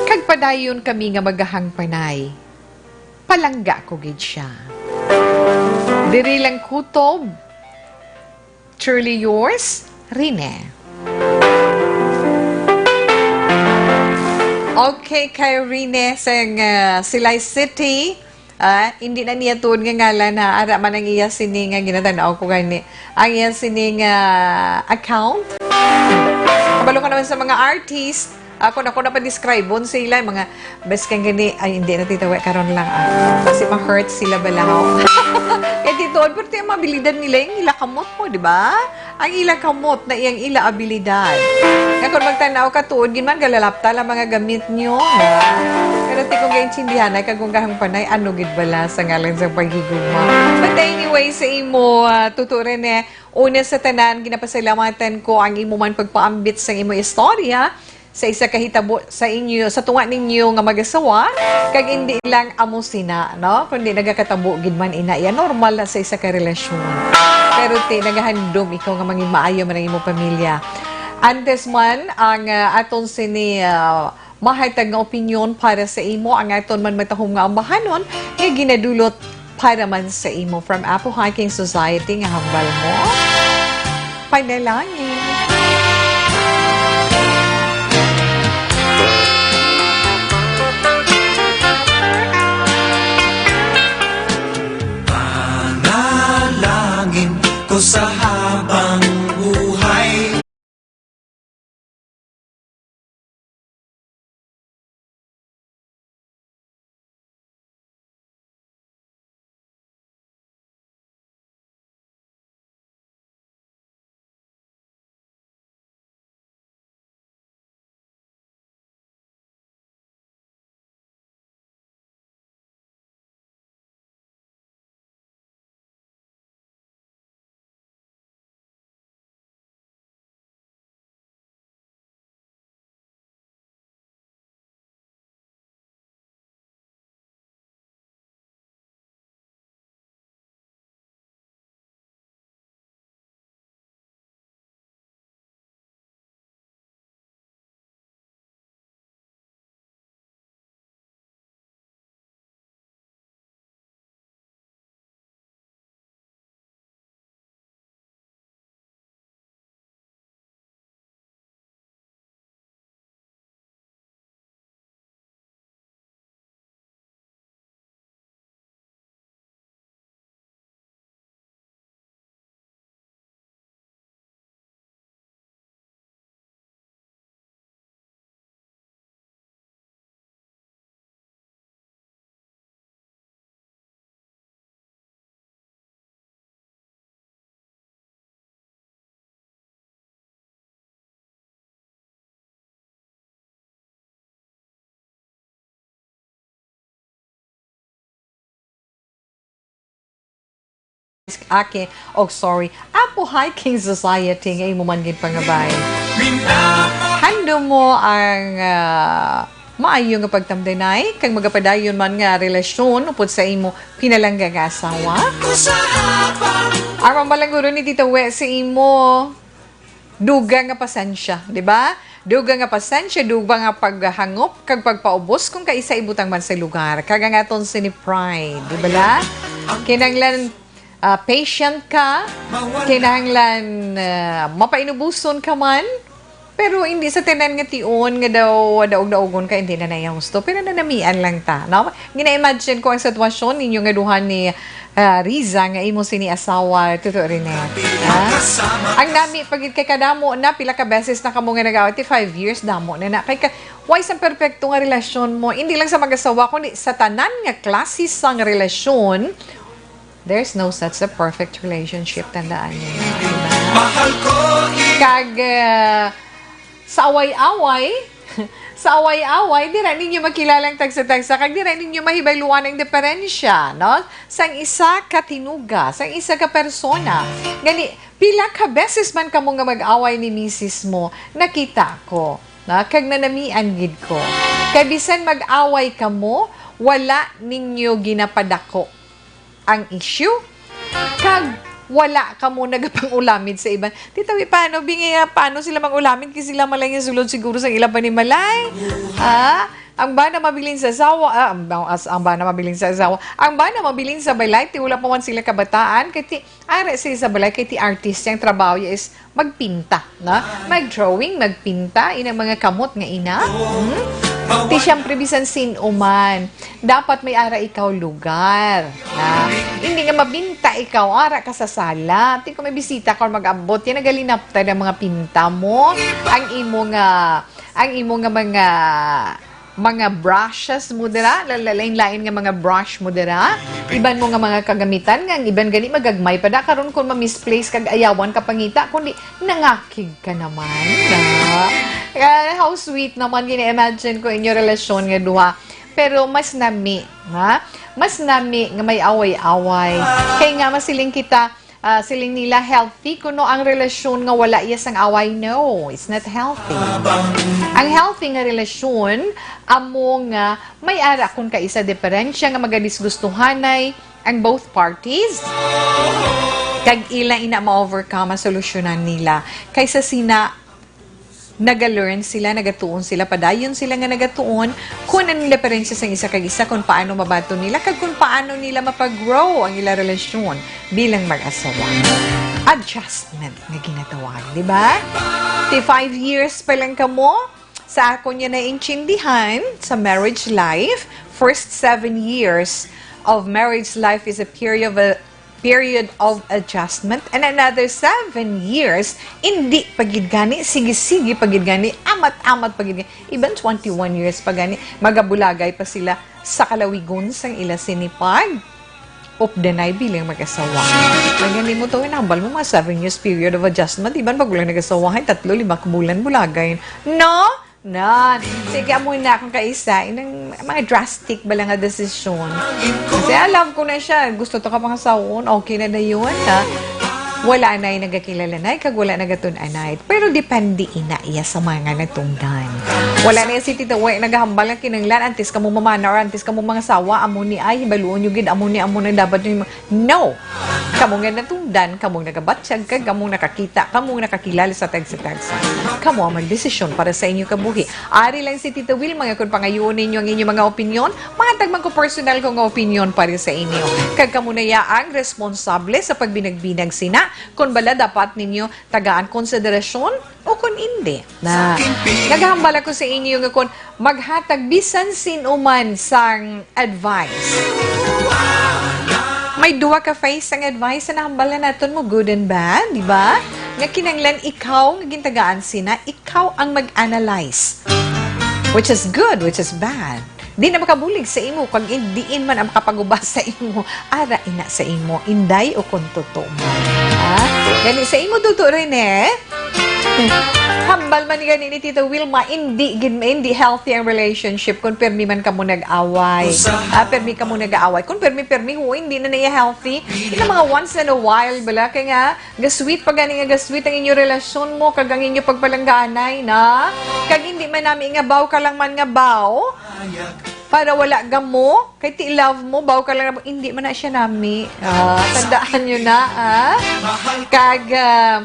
kag padayon kami nga magahangpanay. Palangga ko gid sia. Diri lang kutob, truly yours, Rene. Okay, kay Rene sang, ah, Silay City. Ah, hindi na niya tuod nga ngalan, ha. Ara man ang iya sini nga ginatanaw ko gani. Ang iya sini nga account. Kabalo ka naman sa mga artist, Ako na, ako na pa-describe-on sa ila, mga best kang gani, ay, hindi na, tita, we, karon lang, ah. Kasi ma-hurt sila balahaw. Eh, tito, pero ti ang abilidad nila, yung ila kamot mo, di ba? Ang ila kamot na iyang ila abilidad. Nga kung magtanaw ka, tuod gid man, galalapta lang mga gamit nyo, ha? Pero ti kung gaintindihan ay kagungahang panay, ano gid bala sa ngalan sa paghigugma. But anyway, sa imo, ah, Tuto Rene, una sa tanan, ginapasalamatan ko ang imo man pagpaambit sang imo istorya sa isa ka hitabo sa inyo, sa tunga ninyo nga mag-asawa, kag hindi lang amo sina, no? Kundi nagakatabo gid man ina, iya normal na sa isa ka relasyon. Pero ti, nagahandom ikaw nga mangin maayo man ang imo pamilya. Antes man ang, ah, aton sini, ah, mahatag nga opinyon para sa imo, ang aton man matahom nga ambahanon nga ginadulot para man sa imo. From Apo Hiking Society nga hambal mo, panalangin. Panalangin ko sa habang buhay. Aki, oh, sorry. Apo Hiking Society nga imo man gid pangabay. Handom mo ang, ah, maayo nga pagtamdanay kag magapadayon man nga relasyon upod sa imo pinalangga nga asawa. Ang mambalanguro ni Tita We sa imo. Dugang nga pasensya, di ba? Dugang nga pasensya, dugang nga paghangop kag pagpaubos kung kaisa ibutang man sa lugar. Kag ang aton sini pride, di bala? Kinahanglan, ah, patient ka, kinahanglan, ah, mapainubuson ka man, pero hindi sa tanan nga tion nga daw daog-daogon ka, hindi na naiya husto. Pero nanamian lang ta, no? Gina-imagine ko ang sitwasyon ninyo nga duha ni, ah, Riza nga imo sini asawa, Tuto Rene. Ha? Ang nami, pag kay kadamo na, pila ka beses na kamo nga nag-away, ti five years, damo na na. Kay ka, why sa perpekto nga relasyon mo? Hindi lang sa mag-asawa, kundi sa tanan nga klase sang relasyon, there's no such a perfect relationship. Tandaan niyo na, diba? Kag, ah, sa away-away, sa away-away, dira ninyo makilala ang tagsa-tagsa, kag dira ninyo mahibayluan ang diferensya, no? Sang isa ka tinuga, sang isa ka persona. Gani, pila ka beses man kamo nga mag-away ni misis mo, nakita ko, na, kag nanamian gid ko. Kay bisan mag-away kamo, wala ninyo ginapadako ang issue, kag wala kamo nagapangulamid sa iban. Tita We, paano, Bing, eh, paano sila mangulamid? Kay sila malay nga sulod siguro sa ila panimalay. Ha? Ang bana mabilin sa asawa, ah, ang, as, ang bana mabilin sa asawa. Ang bana mabilin sa balay, ti wala pa man sila kabataan. Kay ti, ara sila sa balay, kay ti artist yang trabaho ya is magpinta, na? Mag-drawing, magpinta, inang mga kamot nga ina. Hmm? Ti, siyempre, bisan sin-o man, dapat may ara ikaw lugar, na? Hindi nga mabinta ikaw, ara ka sa sala. Ti, kung may bisita ka or mag-abot, yan, nagalinaptan ang mga pinta mo, ang imo nga Ang imo nga mga, mga brushes mo dira, la-, la-, lain-lain nga mga brush mo dira, iban mo nga mga kagamitan nga ang iban gani magagmay pa da, karon kung ma-misplace kag ayawan ka pangita, kundi nangakig ka naman, na. Ah, how sweet naman, gina-imagine ko inyo relasyon nga duha. Pero mas nami, ha? Mas nami nga may away-away. Kay nga masiling kita, ah, siling nila, healthy kuno ang relasyon nga wala iya sang away. No, it's not healthy. Ang healthy nga relasyon amo nga may ara kun kaisa diferensya nga magadisgustuhanay ang both parties, kag ila ina ma-overcome, masolusyonan nila, kaysa sina naga-learn sila, nagatuon sila, padayon sila nga nagatuon kung anong diferensya sang isa kag isa, kung paano mabaton nila, kag kung paano nila mapag-grow ang ila relasyon bilang mag-asawa. Adjustment nga ginatawag, di ba? Ti five years pa lang kamo, sa akon nga naintindihan sa marriage life, first seven years of marriage life is a period of a period of adjustment, and another seven years, indi pa gid gani, sige-sige pa gid gani, amat-amat pa gid gani, even twenty-one years pa gani, magabulagay pa sila sa kalawigon sang ila sini pag updanay bilang mag-asawa. Kaya gani mo to, inambal mo mga seven years period of adjustment, iban pag wala nag-asawa, hay tatlo, lima ka bulan, bulagay. No? Nan, sige, amo na akong kaisa, inang mga drastic ba lang nga desisyon. Kasi alam ko na siya, gusto to ka pang sawon, okay na na yun, ha? Wala na yung nagakilala na, kag wala nagatun-anay. Pero depende ina iya sa mga natungdan. Wala na si Tita Uwe naghambal nga kinanglan, antes ka mo mamana or antes ka mo mga sawa, amo ni ay, hibaluon nyo gid, amo ni, amo na dapat nyo. No! Kamo nga natungdan, kamo nga nagabatyag, kag kamo nakakita, kamo nga nakakilala sa tagsa-tagsa. Kamo ang magdesisyon para sa inyo kabuhi. Ari lang si Tita Wilma nga kung pangayuon ninyo ang inyong mga opinyon, mahatag man ko personal ko nga opinyon para sa inyo. Kag kamo na ya ang responsable sa pagbinagbinag sina, kung bala dapat ninyo tagaan konsiderasyon o kung indi. Na, naghambal ako sa inyo nga kung maghatag bisan sin-o man sang advice. May duha ka phase sang advice sa nahambal na naton mo, good and bad, di ba? Nga kinanglan ikaw nga gintagaan sina, ikaw ang mag-analyze. Which is good, which is bad. Di na makabulig sa imo kag in-, diin man ang makapagubas sa imo, ara ina sa imo, inday o kung totoo mo. Ha? Gani sa imo, Duto Rene, hambal man ni gani ni Tito Wilma, hindi gid, hindi healthy ang relationship kung permi man kamo nag-away. Ah, permi kamo nag-away. Kung permi-permi, ho, hindi na niya healthy. Ina mga once in a while, bala, kay nga, ga-sweet pa gani nga ga-sweet ang inyo relasyon mo, kag ang inyo pagpalangganay, na? Kag hindi man nami nga baw ka lang man nga baw, para wala gamo, kay ti love mo, baw ka lang, hindi man na siya nami. Ah, tandaan nyo na, ah. Kag, ah,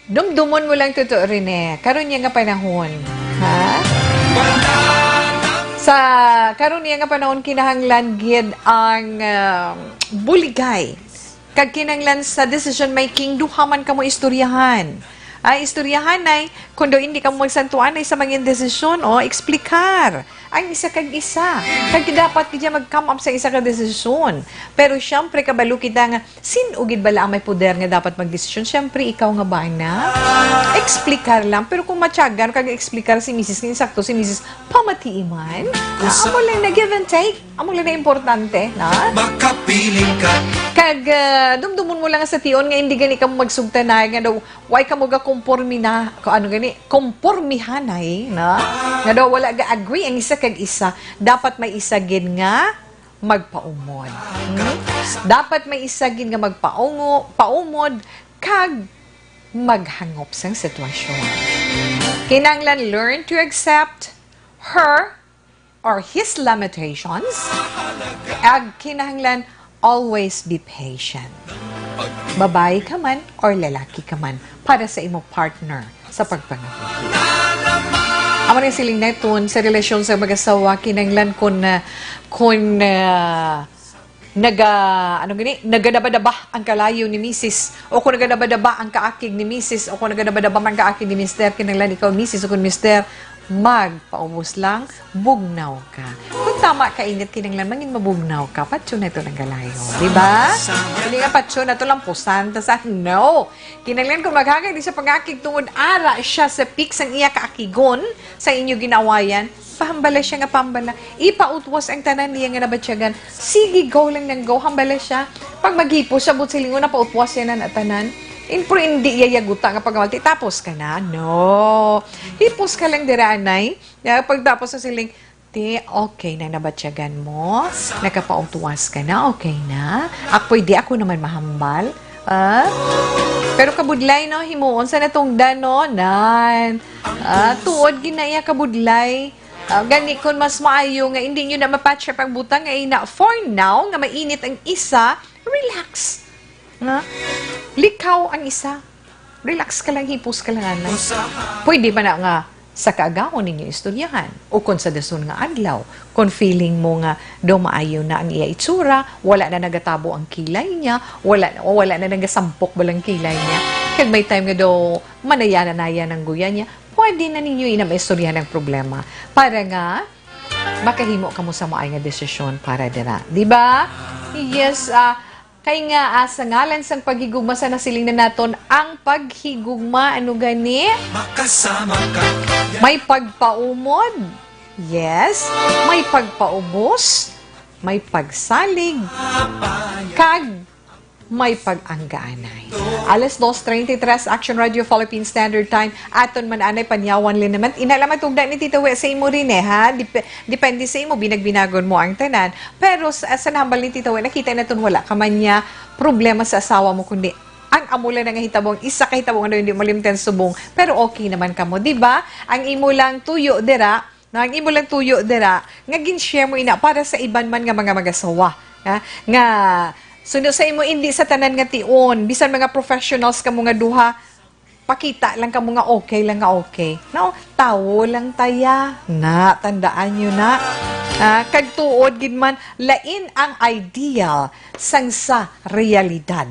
dumdumon mo lang, Tuto Rene, karon niya nga panahon, ha? Sa karon niya nga panahon, kinahanglan gid ang, ah, buligay. Kag kinahanglan sa decision making, duha man kamo istoryahan. Ay, istoryahan ay, kung daw hindi kamo magsantuan ay sa mga desisyon, o, eksplikar ang isa kag isa. Kag dapat gid mag-come up sa isa ka desisyon. Pero siyempre, kabalo kita nga, sin-o gid bala ang may poder nga dapat magdesisyon? Siyempre, ikaw nga bana. Eksplikar lang. Pero kung matyagan kag eksplikar si misis, nga insakto si misis, pamatii man. Amo lang na give and take. Amo lang na importante, na? Makapiling ka. Kag, ah, dumdumon mo lang sa tion nga hindi gani kamo magsugtanay nga daw, why kamo ga kompormi na, kung ano gani, kompormihanay, na? Nga daw wala ga agree ang isa kag isa, dapat may isa gid nga magpaumod. Hmm? Dapat may isa gid nga magpaungo, paumod, kag maghangop sang sitwasyon. Kinahanglan learn to accept her or his limitations, ag kinahanglan always be patient. Babayi ka man or lalaki ka man, para sa imo partner sa pagpangabuhi. Amo ning siling naton sa relasyon sa mag-asawa, kinahanglan kun, ah, kun, ah, naga-, ano gani, nagadabadaba ang kalayo ni misis, o kung nagadabadaba ang kaakig ni misis, o kung nagadabadaba man kaakig ni mister, kinahanglan ikaw, misis, o kung mister, Magpaubos lang, bugnaw ka. Kung tama ka init, kinahanglan mangin mabugnaw ka. Patyon na ito ng galayo. Di ba? Hindi nga patyon na ito lang pusan. Tas, ah, no. Kinahanglan kung maghagay di sa pangakig tungod ara siya sa peak sang iya kaakigon sa inyo ginawayan, pahambala siya nga pahambala. Ipautwas ang tanan niya nga nabatyagan. Sige, go lang ng go. Hambala siya. Pag maghipos siya, buot silingon, napautwas siya na natanan. In, pero hindi iya yaguta nga pagkamalti. Tapos ka na. No. Hipos ka lang dira, anay. Ya, pagtapos sa siling, "Te, okay na nabatyagan mo? Nakapautwas ka na? Okay na? Ah, pwede ako naman mahambal?" Ah? Pero kabudlay, no? Himuon sa natungdan, no? Nan. Ah, tuod gid na iya kabudlay. Ah, gani, kung mas maayo nga hindi nyo na mapatch up ang butang nga ina, for now, nga mainit ang isa, relax. Nga? Likaw ang isa. Relax ka lang, hipos ka lang, anay. Pwede ba na nga sa kaagahon ninyo istoryahan? O kung sa dason nga adlaw, kung feeling mo nga daw maayo na ang iya itsura, wala na nagatabo ang kilay niya, wala, wala na nagasampok balang kilay niya, kag may time nga daw manaya-naya nang guya niya, pwede na ninyo ina maistoryahan ang problema para nga makahimo kamo sa maay nga desisyon para dira. Di ba? Yes, ah, kay nga, ah, sa ngalan sang paghigugma sa nasiling na naton ang paghigugma, ano gani? Makasama ka. May pagpaumod. Yes. May pagpaubos. May pagsalig. Kag may pag-anggaanay. Alas dos treinta y tres, Action Radio Philippine Standard Time. Aton man anay panyawan liniment. Ina lang matugda ni Tita We sa imo rin eh, ha? Dep-, depende sa imo, binagbinagon mo ang tanan. Pero sa, sa nahambal ni Tita We, nakita naton wala ka man niya problema sa asawa mo, kundi ang amo lang na nga hitabo, ang isa ka hitabo nga hindi malimtan subong. Pero okay naman ka mo, di ba? Ang imo lang tuyo dira, na ang imo lang tuyo dira, nga gin-share mo ina para sa iban man nga mga mag-asawa, ha? Nga suno sa imo, hindi sa tanan nga tion, bisan mga professionals kamo nga duha, pakita lang kamo nga okay lang nga okay. No? Tawo lang taya. Na, tandaan nyo na. Ah, kag tuod gid man, lain ang ideal sang sa realidad.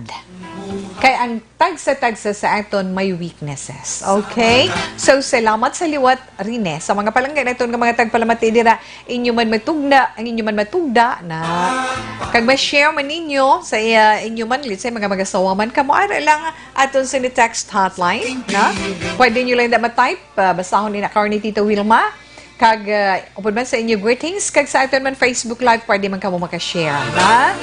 Kay ang tagsa-tagsa sa aton may weaknesses. Okay? So, salamat sa liwat, Rene, sa mga palangga naton nga mga tagpalamati dira, inyo man matugda, ang inyo man matugda na kag ma-share man ninyo sa, uh, inyo man, let's say, mga mag-asawa man kamo, ara lang aton sa text hotline, na? Pwede nyo lang da ma-type, uh, basahon ni na ni Tita Wilma. Kag, uh, upod man sa inyo greetings, kag sa aton man Facebook Live, pwede man kamo makashare, ha?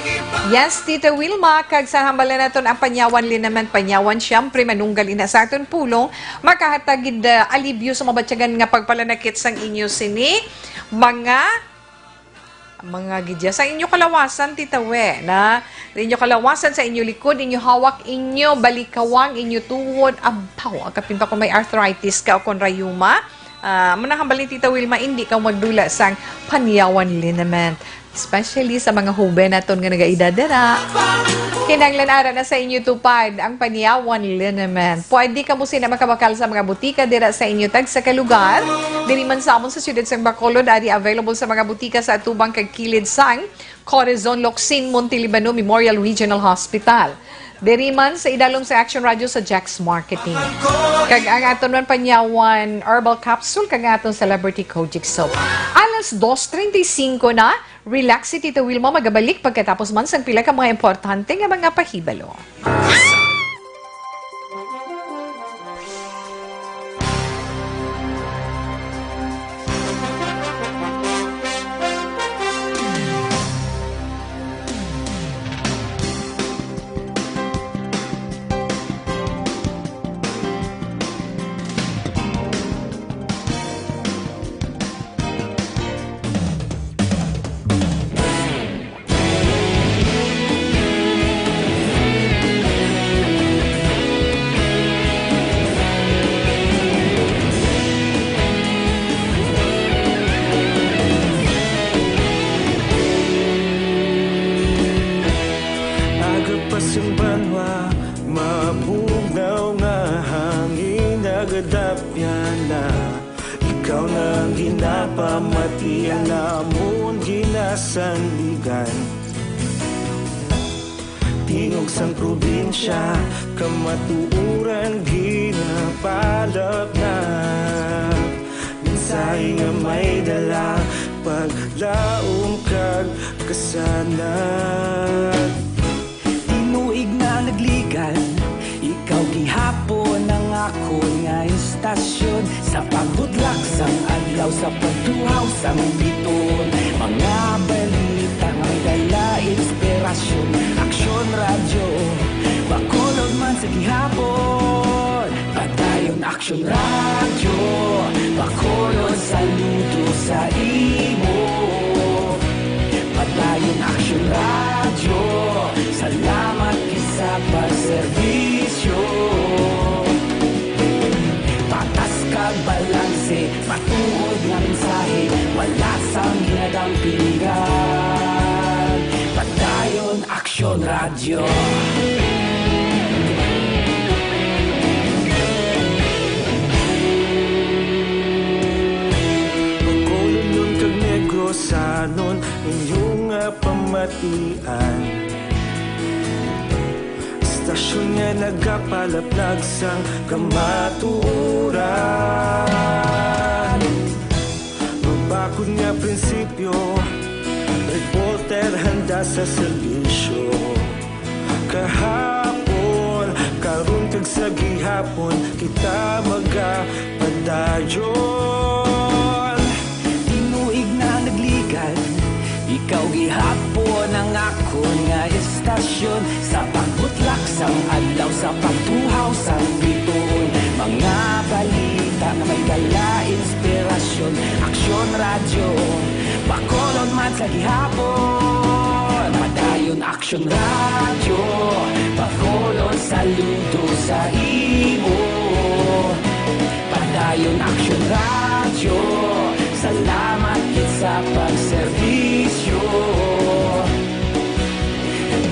Yes, Tita Wilma, kag sa hambalan naton ang panyawan liniment, panyawan, siyempre, manunggal ina sa aton pulong, makahatag gid, uh, alibyo sa mabatyagan nga pagpalanakit sang inyo sini, mga, mga gidya sa inyo kalawasan, Tita We, na inyo kalawasan sa inyo likod, inyo hawak, inyo balikawang, inyo tuhod, abaw, ang kapin pa kung may arthritis ka o kung rayuma, ah, manahambal ni Tita Wilma, hindi ka magdula sang panyawan liniment. Especially sa mga huben naton nga nagaedad dira. Kinahanglan ara na sa inyo tupad ang panyawan liniment. Pwede kamo sina makabakal sa mga butika dira sa inyo tagsa ka lugar. Diri man sa amon sa siyudad sang Bacolod, ari available sa mga butika sa atubang kag kilid sang Corazon Locsin Montelibano Memorial Regional Hospital. Diri man sa idalom sa Action Radio sa Jack's Marketing. Kag ang aton man panyawan herbal capsule kag ang aton celebrity Kojic soap. Alas dos treinta y cinco na, relax si Tita Wilma, magabalik pagkatapos man sang pila ka mga importante nga mga pahibalo. Aga pa sing banwa, mabugnaw nga hangin nagadapyan na. Ikaw na ang ginapamati, ang amon ginasandigan. Tingog sang probinsya, kamatuoran ginapalapnap. Mensahe nga may dala, paglaom kag kasanag. Tinuig na nagligan, ikaw gihapon ang akon nga istasyon. Sa pagbutlak sang adlaw, sa pagtuhaw sang biton, mga balita nga may dala inspirasyon. Aksyon Radyo, Bacolod man sa gihapon. Padayon Aksyon Radyo, Bacolod, saludo sa imo. Padayon Aksyon Radyo, salamat gid sa pagserbisyo. Patas kag balanse, matuod nga mensahe, wala sang ginadampigan. Padayon Aksyon Radyo. Bacolodnon kag Negrosanon, inyo nga pamatian. Istasyon nga nagapalaplag sang kamatuoran. Mabakod nga prinsipyo, reporter handa sa serbisyo. Kahapon, karon kag sa gihapon, kita magapadayon. Tinuig na nagligan, ikaw gihapon ang akon nga istasyon. Sa pagbutlak sang adlaw, sa pagtuhaw sang bituon, mga balita nga may dala inspirasyon. Aksyon Radyo, Bacolod man sa gihapon. Padayon Aksyon Radyo, Bacolod, saludo sa imo. Padayon Aksyon Radyo, salamat gid sa pagserbisyo.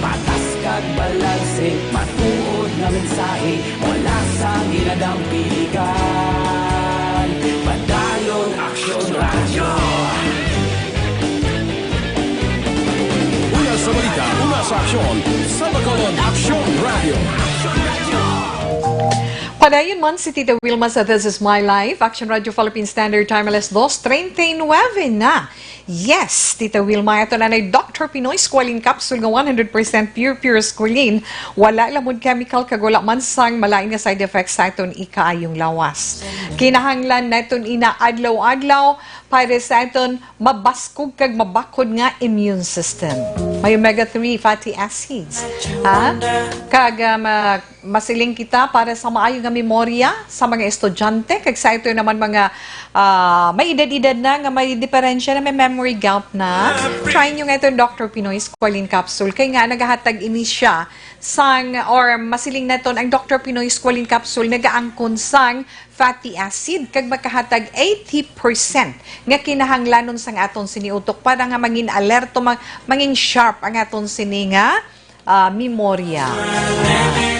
Patas kag balanse, matuod nga mensahe, wala sang ginadampigan. Padayon Aksyon Radyo. Una sa balita, una sa aksyon, sa Bacolod, Aksyon Radyo. Padayon man si Tita Wilma sa This Is My Life, Aksyon Radyo Philippine Standard Time, alas dos treinta y nueve na. Yes, Tita Wilma, ito na nay Doctor Pinoy Squalene Capsule nga one hundred percent pure, pure squalene. Wala lamon chemical kag wala man sang malain nga side effects sa aton ikaayong lawas. Kinahanglan naton ina adlaw-adlaw para sa aton mabaskog kag mabakod nga immune system. May omega three fatty acids, ha? Kag, ah, ma-, masiling kita para sa maayo nga memorya sa mga estudyante, kag sa ito naman mga, ah, may edad-edad na nga may diferensya na may memory gap na. Try nyo nga itong Doctor Pinoy Squalene Capsule, kay nga nagahatag ini siya sang, or masiling naton ang Doctor Pinoy Squalene Capsule nagaangkon sang fatty acid, kag makahatag eighty percent nga kinahanglanon sang aton sini utok para nga mangin alerto, ma-, mangin sharp ang aton sini nga, ah, memorya.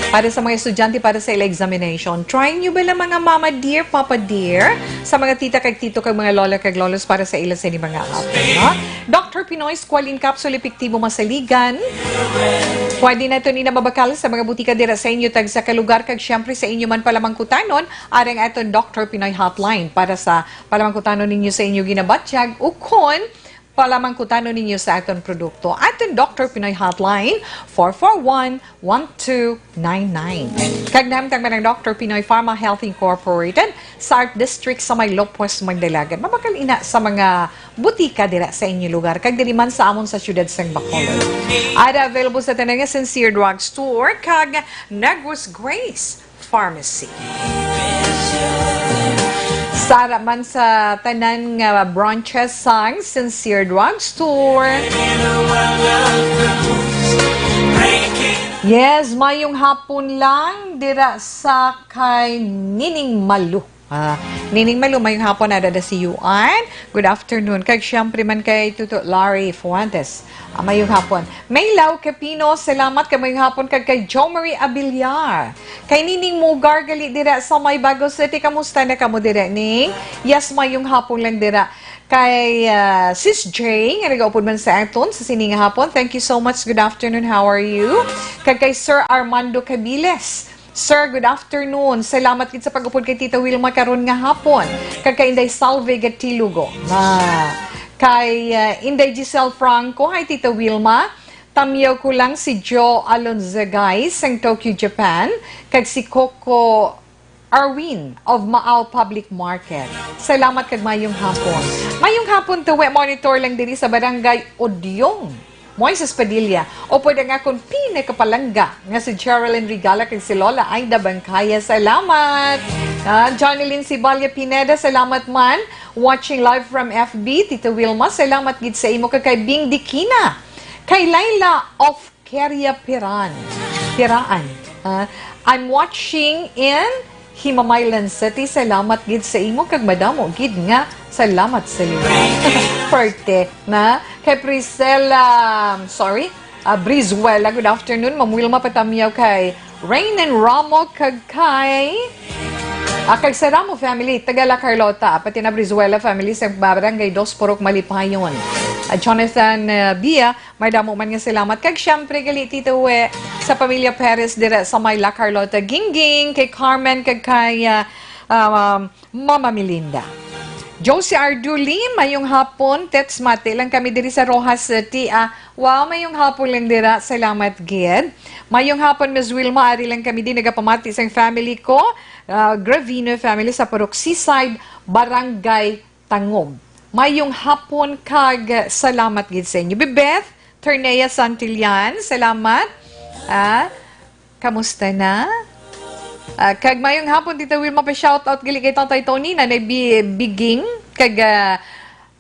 Para sa mga estudyante, para sa ila examination, try nyo bala, mga mama dear, papa dear, sa mga tita kag tito kag mga lola kag lolos para sa ila sini mga apo, no? Doctor Pinoy Squalene Capsule, epektibo, masaligan. Pwede naton ina mabakal sa mga butika dira sa inyo tagsa ka lugar, kag siyempre sa inyo man palamangkutanon, arang aton Doctor Pinoy Hotline para sa palamangkutanon ninyo sa inyo ginabatyag, ukon palamangkutanon ninyo sa aton produkto. Aton Doctor Pinoy Hotline, four four one, one two nine nine. Kag nahamtang man ang Doctor Pinoy Pharma Health Incorporated sa Art District sa may Lopez, Magdalagan. Mabakal ina sa mga butika dira sa inyo lugar, kag diri man sa amon sa siyudad sang Bacolod. Ada available sa tanan nga Sincere Drug Store kag Negros Grace Pharmacy. Sara man sa tanan nga branches sang Sincere Drug Store. Yes, mayong hapon lang dira sa kay Nining Malu. Ah, Nining Malu, mayong hapon, ada da si Yuan. Good afternoon. Kag siyempre man kay Tuto Larry Fuentes. Ah, mayong hapon. Maylaw Capino, salamat kag mayong hapon kag kay Jo Marie Abiliar. Kay Nining Mugar gali dira sa may Bago City. Kamusta na kamo dira, Ning? Yes, mayong hapon lang dira. Kay, ah, Sis J, nga nagaupod man sa aton sa sini nga hapon. Thank you so much. Good afternoon. How are you? Kag kay Sir Armando Cabiles. Sir, good afternoon. Salamat gid sa pag-upod kay Tita Wilma karon nga hapon. Kag kay Inday Salve Gatilugo. Ah, kay, ah, Inday Giselle Franco, hi Tita Wilma. Tamyaw ko lang si Joe Alonzagay sang Tokyo, Japan, kag si Coco Arwin of Maal Public Market. Salamat kag mayong hapon. Mayong hapon, Tawe, monitor lang diri sa Barangay Odyong. Moises Padilla, upod ang akon pinakapalangga nga si Geraldine Regala kag si Lola Aida Bangkaya. Salamat. Ah, Johnny Lynn Sibalia Pineda, salamat man. Watching live from F B, Tita Wilma, salamat gid sa imo kag kay Bing Dikina. Kay Laila of Keria Piran. Piraan. Ah, I'm watching in Himamaylan City. Salamat gid sa imo kag madamo gid nga salamat sa liwat. Perte na kay Priscilla, sorry, ah, Brizuela. Good afternoon, Ma'am Wilma, patamyaw kay Rain and Ramo kag kay, ah, kag sa Ramo family, taga La Carlota, pati na Brizuela family sa Barangay Dos Purok, Malipayon. Ah, Jonathan, ah, Bia, may damo man nga salamat. Kag syempre, gali, Tito We, sa pamilya Perez dira sa may La Carlota, Gingging, kay Carmen, kag kay, ah, um, Mama Melinda. Josie Arduli, mayong hapon. Tets, mati lang kami diri sa Roxas City. Ah, wow, mayong hapon lang dira. Salamat gid. Mayong hapon, Miss Wilma. Ari lang kami di nagapamati sang family ko, ah, Gravino family sa Purok Seaside, Barangay Tangub. Mayong hapon kag salamat gid sa inyo. Bibeth Ternea Santillan, salamat. Ah, kamusta na? Ah, kag mayong hapon, Tita Wilma, pa-shoutout gali kay Tatay Tony, Nanay Bi-, Biging, kag, ah,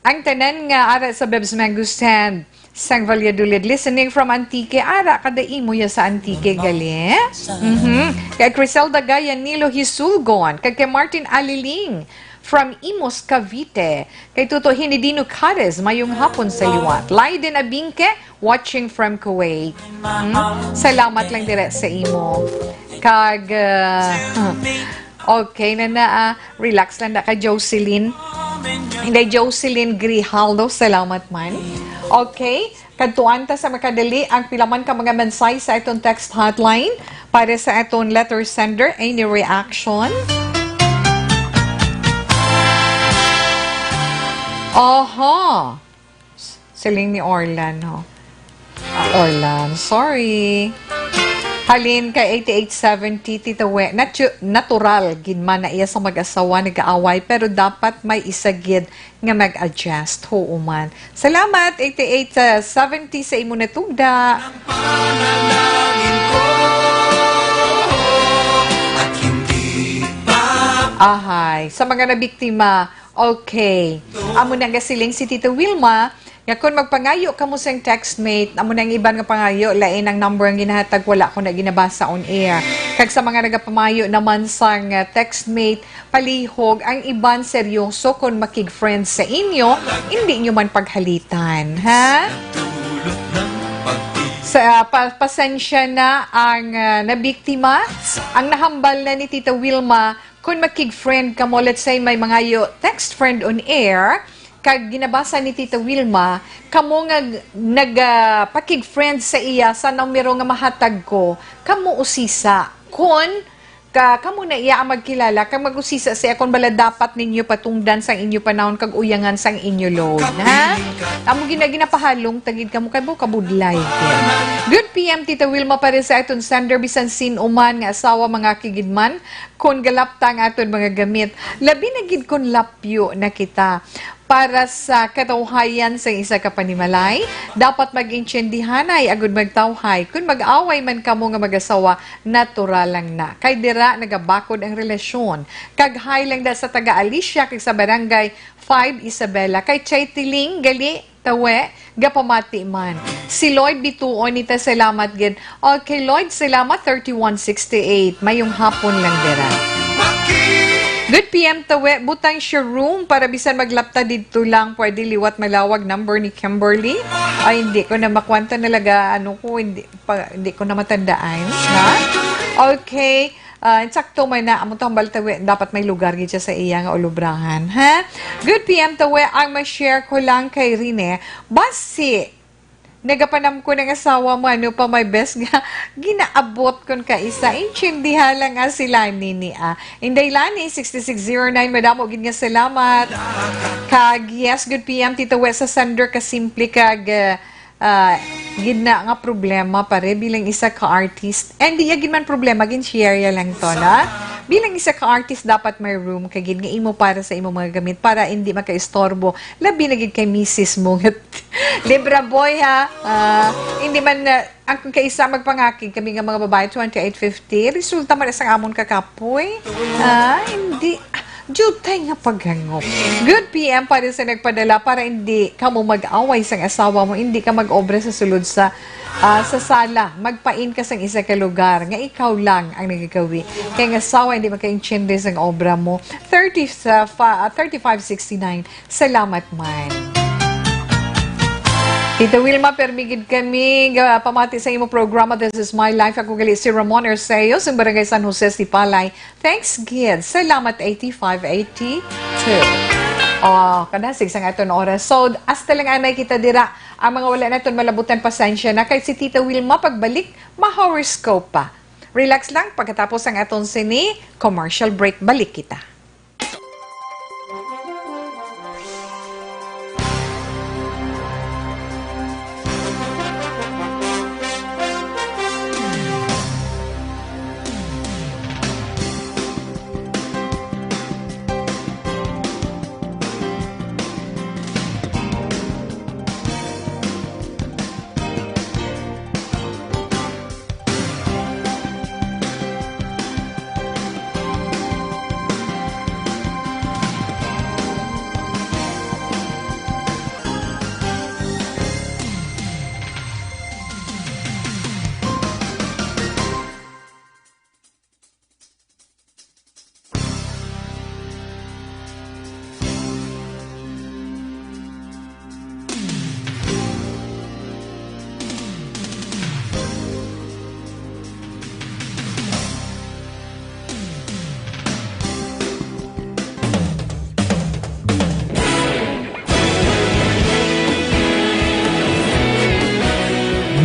ang tanan nga ara sa Beb's Mango Stand sang Valladolid, listening from Antique. Ara, kada imo ya sa Antique, gali. Mhm. Kay Criselda Gaya, Nilo Hisulgon, kag kay Martin Aliling from Imus, Cavite. Kay Tuto Hinidino Cares, mayong hapon sa liwat. Laiden Abingke, watching from Kuwait. Hmm? Salamat lang dire sa imo. Kag, ah, okay na na, ah, relax lang na kay Jocelyn. Hindi, Jocelyn Grijaldo, salamat man. Okay, kadtuan ta sa makadali ang pila man ka mga mensahe sa aton text hotline para sa aton letter sender. Any reaction? Aha. Siling ni Orlan, ho. Ah, Orlan, sorry. Halin kay eighty-eight seventy, Tita We, natu-, natural gid man na iya sa mag-asawa nag-aaway, pero dapat may isa gid nga mag-adjust. Huo man. Salamat, eighty-eight seventy, sa imo natugda. Panalangin ko at hindi pa. Ahay, sa mga nabiktima, okay. Amo na nga siling si Tita Wilma, nga kung magpangayo kamo sang textmate, amo na ang iban nga pangayo, lain ang number ang ginahatag, wala ko na ginabasa on air. Kag sa mga nagapamayo naman sang, uh, textmate, palihog, ang iban seryoso kon makig-friend sa inyo, hindi nyo man paghalitan, ha? Sa, pa-, pasensya na ang, uh, nabiktima. Ang nahambal na ni Tita Wilma, kung makig-friend kamo, let's say, may mangayo text friend on air, kag ginabasa ni Tita Wilma, kamo nga nag, ah, pakig-friend sa iya sa numero nga mahatag ko, kamo usisa. Kon ka, kamo na iya ang magkilala, kag mag-usisa sa iya kon bala dapat ninyo patungdan sang inyo panahon kag uyangan sang inyo load, ha? Amo gina-, ginapahalong ta gid kamo kay bo kabudlay gid. Good P M, Tita Wilma, para sa aton sender, bisan sin-o man nga asawa, mga kigid man, kon galapta ang aton mga gamit, labi na gid kon lapyo na kita. Para sa katawhayan sa isa ka panimalay, dapat mag-intindihanay agud magtawhay. Kon mag-away man kamo nga mag-asawa, natural lang na. Kay dira nagabakod ang relasyon. Kag hi lang da sa taga Alicia kag sa Barangay five Isabela. Kay Chay Tiling, gali, Tawe, gapamati man. Si Lloyd Bituon, nita, salamat gid. Okay, Lloyd, salamat, thirty-one sixty-eight. Mayong hapon lang dira. Good P M, Tawe, butang siya room para bisan maglapta didto lang, pwede liwat malawag number ni Kimberly. Ay, hindi ko na makwanta nalaga, ano ko, hindi, pa, hindi ko na matandaan. Ha? Okay. Ah, sakto man na, amo to ang baltawi, dapat may lugar gid siya sa iya nga ulubrahan, ha? Good P M, Tawe, ang ma-share ko lang kay Rene. Basi, Nagapanamkon ang asawa mo, ano pa, my best nga ginaabot kon kaisa. Intindiha lang nga sila nini, ah. Inday Lani, sixty-six zero nine, madamo gid nga salamat. Kag yes, good P M, Tita Wes, sa Sandra, kasimple kag, ah, ah, gid na nga problema, pare, bilang isa ka artist. And di gid man problema, gin-share ya lang to, na? Bilang isa ka artist, dapat may room ka gid nga imo para sa imo mga gamit, para hindi makaistorbo. Labi na gid kay misis mo nga Libra boy, ha? Ah, hindi man, ah, ang kaisa magpangakig kami nga mga babae, twenty-eight fifty. Resulta man sang amon kakapoy. Ah, hindi. Jutay nga paghangop. Good P M para sa nagpadala, para hindi kamo mag-away sang asawa mo, hindi ka mag-obra sa sulod sa, ah, sa sala. Magpain ka sang isa ka lugar nga ikaw lang ang nagagawi. Kay ang asawa hindi makaintindi sang obra mo. Thirty sa fa-, ah, thirty-five sixty-nine. Salamat man. Tita Wilma, permi gid kami ga-, pamati sa imo programa, This Is My Life. Ako gali si Ramon Arceo, sa Barangay San Jose, Sipalay. Thanks gid. Salamat, eighty-five eighty-two. Oh, kadasig sang aton oras. So, hasta lang anay kita dira. Ang mga wala naton malabutan, pasensya na. Kay si Tita Wilma, pagbalik, ma-horoscope pa. Relax lang, pagkatapos ang aton sini, commercial break, balik kita.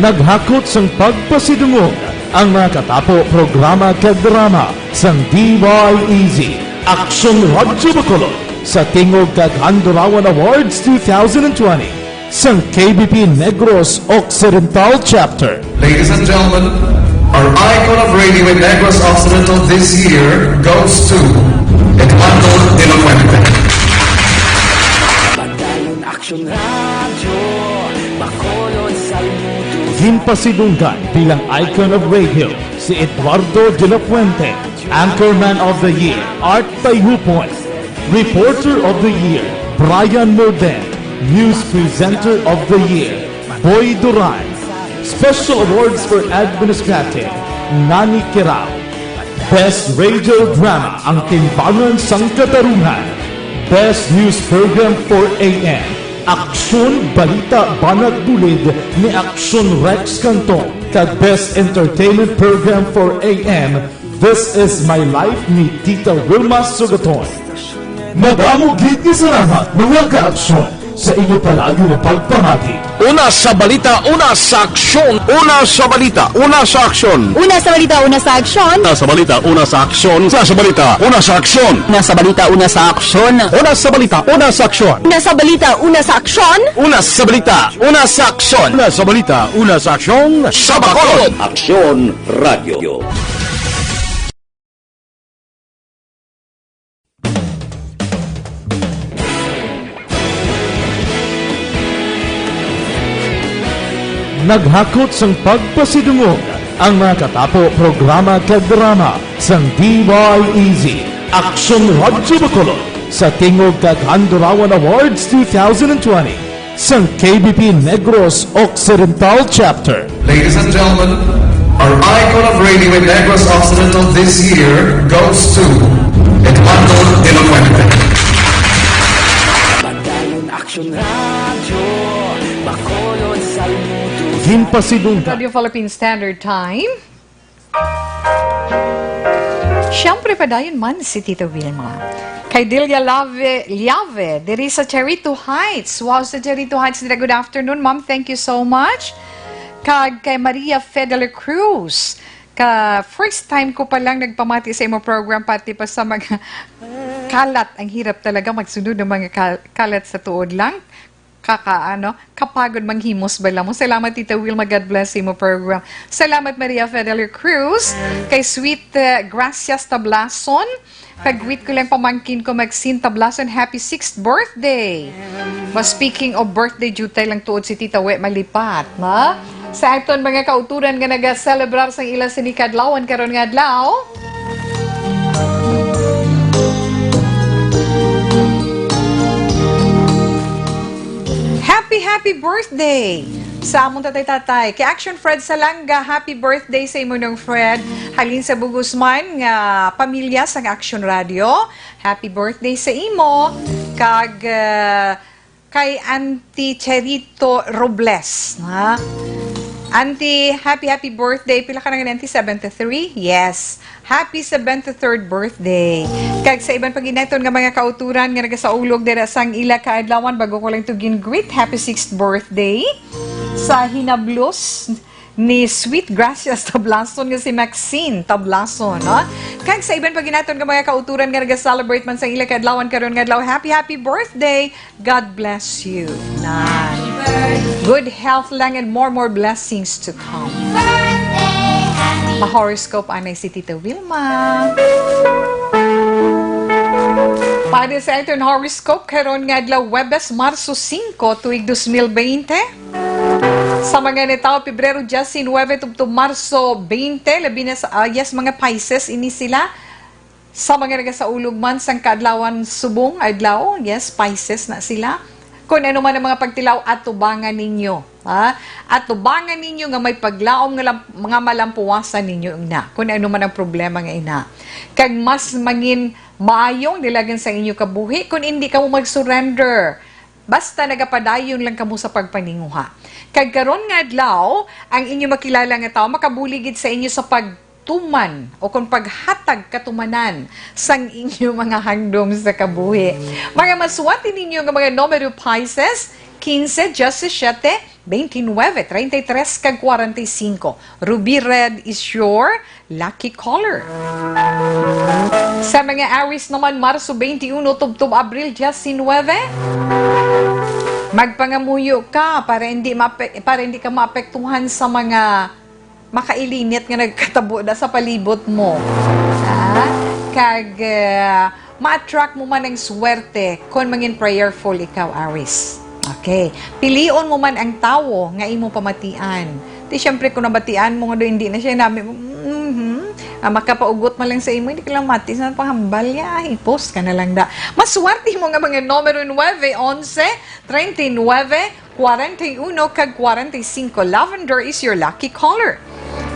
Naghakot sang pagpasidungog ang nakatapo programa kag drama sang D Y E Z, Aksyon Radyo Bacolod, sa Tingog kag Handurawan Awards two thousand twenty sang K B P Negros Occidental Chapter. Ladies and gentlemen, our icon of radio in Negros Occidental this year goes to Eduardo de la Fuente. Padayon Aksyon Radyo, Bacolod sa Luto. Ginpasidunggan bilang icon of radio si Eduardo de la Fuente, Anchorman of the Year, Art Tayupoy, Reporter of the Year, Brian Morden, News Presenter of the Year, Boy Duran, Special Awards for Administrative, Nani Kirao, Best Radio Drama, Ang Timbangan sang Katarungan, Best News Program four A M, Aksyon Balita Banat Bulid ni Aksyon Rex Cantong, kag Best Entertainment Program four A M, This Is My Life ni Tita Wilma Sugaton. Madamo gid nga salamat, mga ka-aksyon, sa inyo palagi nga pagpamati. Una sa balita, una sa aksyon. Una sa balita, una sa aksyon. Una sa balita, una sa aksyon. Una sa balita, una sa aksyon. Una sa balita, una sa aksyon. Una sa balita, una sa aksyon. Una sa balita, una sa aksyon. Una sa balita, una sa aksyon. Una sa balita, una sa aksyon. Una sa balita, una sa aksyon. Sa Bacolod. Aksyon Radio. Naghakot sang pagpasidungog ang nakatapo programa kag drama sang D Y E Z, Aksyon Radyo Bacolod, sa Tingog kag Handurawan Awards two thousand twenty. Sang K B P Negros Occidental Chapter. Ladies and gentlemen, our icon of radio in Negros Occidental this year goes to Eduardo de la Fuente. Padayon Aksyon Radyo, Bacolod sa Luto. Ginpasidunggan. Radio Philippine Standard Time. Siyempre, padayon man si Tita Wilma. Kay Delia Lave, Liave, diri sa Charito Heights. Wow, sa Charito Heights nila. Good afternoon, ma'am. Thank you so much. Kag kay Maria Fedele Cruz, ka first time ko pa lang nagpamati sa imo program, pati pa sa mga kalat. Ang hirap talaga magsunod ng mga kal- kalat sa tuod lang. Kaka-, ano, kapagod manghimos bala mo. Salamat, Tita Wilma. God bless imo program. Salamat, Maria Fedele Cruz. Kay Sweet, eh, Gracias Tablason. Kag-greet ko lang pamangkin ko, Maxine Tablason. Happy sixth birthday. Mas speaking of birthday, jutay lang tuod si Tita We malipat, no? Sa aton mga kauturan nga nagaselebrar sang ila sini kadlawon karon nga adlaw. Happy, happy birthday sa among tatay-tatay. Kay Action Fred Salanga, happy birthday sa imo nung Fred. Halin sa Bugosman nga pamilya sang Action Radio. Happy birthday sa imo. Kag, ah, kay Auntie Cherito Robles, ha? Auntie, happy, happy birthday. Pila ka na nga, Auntie? Seventy-three? Yes. Happy seventy-third birthday. Kag sa iban pa gid naton nga mga kauturan nga nagasaulog dira sang ila kaadlawan, bago ko lang to gin-greet, happy sixth birthday sa hinablos ni Sweet Gracias Tablason nga si Maxine Tablason, no? Kag sa iban pa gid naton nga mga kauturan nga nag-celebrate man sa ila kaadlawan karon nga adlaw, happy, happy birthday. God bless you. Na good health lang and more, more blessings to come. Ma-horoscope anay si Tita Wilma. Para sa aton horoscope karon nga adlaw, Huwebes, Marso singko, tuig dos mil bente. Sa mga natawo, Pebrero diecinuebe tubtob Marso bente, labi na sa, ah, yes, mga Pisces, ini sila. Sa mga nagasaulog man sang kaadlawan subong adlaw, yes, Pisces na sila. Kung ano man ang mga pagtilaw, atubangan ninyo, ha? Atubangan ninyo nga may paglaom nga lam-, nga malampuwasan ninyo ina, kung ano man ang problema nga ina. Kag mas mangin maayo ang nilagan sa inyo kabuhi kung hindi kamo mag-surrender. Basta nagapadayon lang kamo sa pagpaninguha. Kag karon nga adlaw, ang inyo makilala nga tawo makabulig gid sa inyo sa pagtuman o kon paghatag katumanan sang inyo mga handom sa kabuhi. Mga maswati ninyo nga mga numero, Pisces, quince, diecisiete, veintinueve, treinta y tres, kag cuarenta y cinco. Ruby red is your lucky color. Sa mga Aries naman, Marso twenty-one tubtob Abril diecinuebe, magpangamuyo ka para hindi mape-, para hindi ka maapektuhan sa mga makailinit nga nagkatabo na sa palibot mo. Ah, kag, eh, ma-attract mo man ang swerte kon mangin prayerful ikaw, Aries. Okay. Pilion mo man ang tawo nga imo pamatian. Di, syempre, kung nabatian mo nga do, hindi na siya nami, mhm, ah, makapaugot man lang sa imo, hindi ka lang mati sa pahambal niya, ah, i-post ka na lang da. Maswerte mo nga mga numero nuebe, onse, treinta y nueve, cuarenta y uno, kag cuarenta y cinco. Lavender is your lucky color.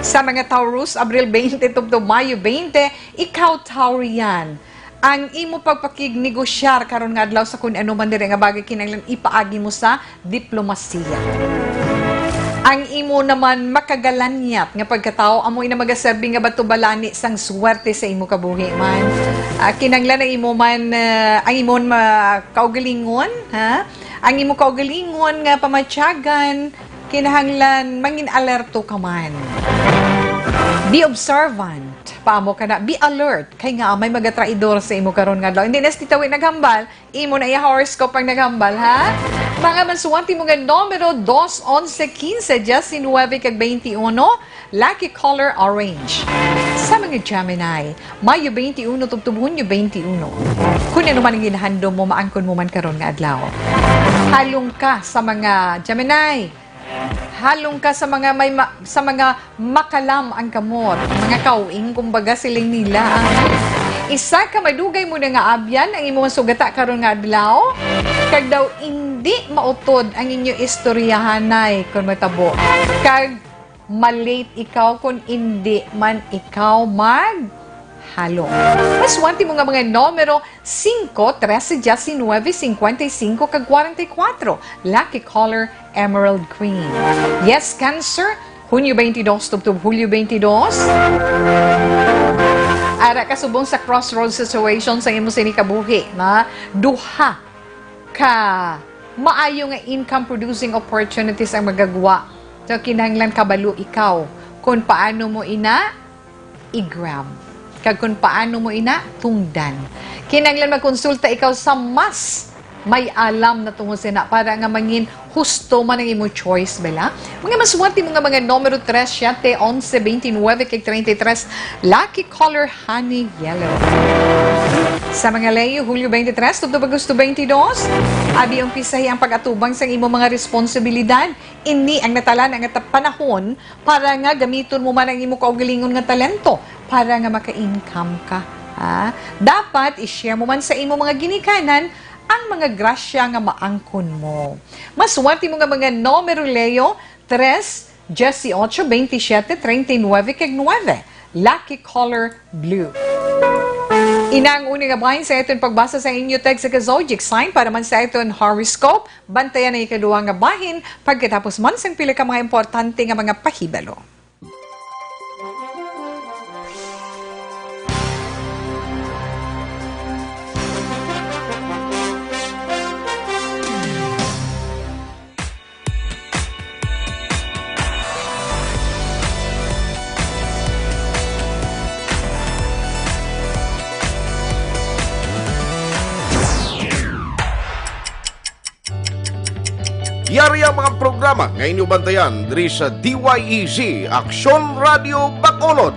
Sa mga Taurus, Abril twenty tubtob Mayo twenty, ikaw, Taurian. Ang imo pagpakignegosyar karon nga adlaw sa kun ano man diri nga bagay kinahanglan ipaagi mo sa diplomasiya. Ang imo naman makagalanyat nga pagkatawo amo ina magaserbi nga batubalani sang swerte sa imo kabuhi man. Ah, kinahanglan ang imo man, ah, ang imo ma-, kaugalingon, ha? Ang imo kaugalingon nga pamatyagan, kinahanglan mangin alerto ka man. Be observant. Paamo ka na, be alert. Kay nga may magatraidor sa imo karon nga adlaw. Hindi na si Titawi naghambal, imo na iya horoscope ang naghambal, ha? Mga maswerte mo nga numero, dos, onse, quince, diecinuebe, kag twenty-uno, lucky color orange. Sa mga Gemini, Mayo twenty-uno tubtob Hunyo twenty-uno. Kung ano man ang ginahandom mo, maangkon mo man karon nga adlaw. Halong ka sa mga Gemini. Halong ka sa mga may ma-, sa mga makalam ang kamot, mga kauing, kumbaga, siling nila. Isa ka madugay mo na nga abyan ang imong sugata karon nga adlaw, kag daw indi mautod ang inyo istoryahanay kon matabo. Kag malate ikaw kon indi man ikaw mag halong. Maswerte mo nga mga numero, singko, trese, diecinuebe, cincuenta y cinco, kag cuarenta y cuatro. Lucky color, emerald green. Yes, Cancer, Hunyo twenty-dos tubtob Hulyo twenty-dos. Ara ka subong sa crossroads situation sa imo sini kabuhi, na duha ka maayo nga income producing opportunities ang magagwa. So, kinahanglan kabalo ikaw kung paano mo ina i-grab kag kung paano mo ina tungdan. Kinahanglan magkonsulta ikaw sa mas may alam na tungod sina para nga mangin husto man ang imo choice, bala. Mga maswerte mo nga mga numero tres, siete, onse, twenty-nueve, kag treinta y tres, lucky color honey yellow. Sa mga Leo, Hulyo twenty-tres tubtob Agosto twenty-dos, abi umpisahi ang pag-atubang sang imo mga responsibilidad. Ini ang natalan nga ta-, panahon para nga gamiton mo man ang imo kaugalingon nga talento para nga maka-income ka. Ha? Dapat i-share mo man sa imo mga ginikanan ang mga grasya nga maangkon mo. Maswerte mo nga mga numero, Leo, tres, dieciocho, veintisiete, treinta y nueve, kag nueve. Lucky color, blue. Ina ang una nga bahin sa aton pagbasa sa inyo text sa zodiac sign. Para man sa aton horoscope, bantayan ang ikaduha nga bahin pagkatapos man sang pila ka mga importante nga mga pahibalo. Yari ang mga programa nga inyo bantayan diri sa D Y E G, Aksyon Radio Bacolod.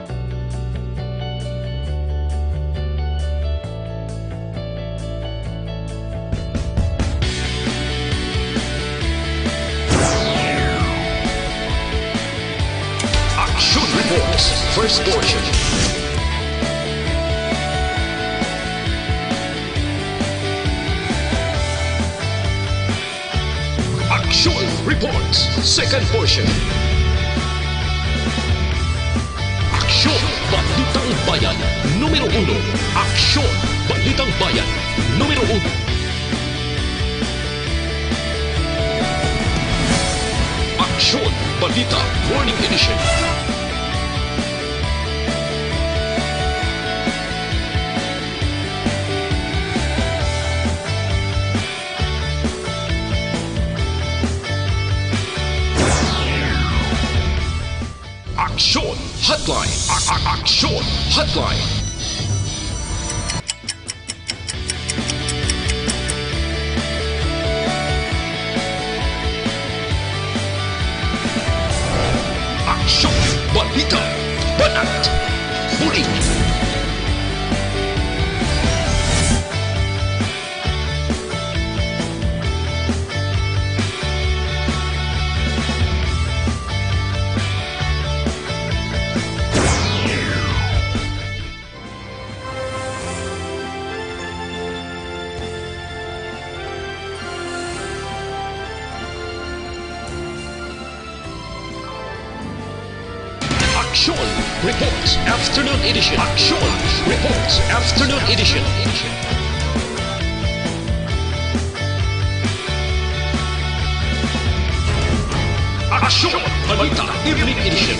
Action Reports, first portion. Action Reports, second portion. Aksyon, Balitang Bayan, numero uno. Aksyon, Balitang Bayan, numero uno. Aksyon, Balita, Morning Edition. Aksyon Hotline. A-, a-, Aksyon Hotline. Aksyon, balita, banat, bulig. Aksyon Reports Afternoon Edition. Aksyon Reports Afternoon Edition. Aksyon Balita Evening Edition.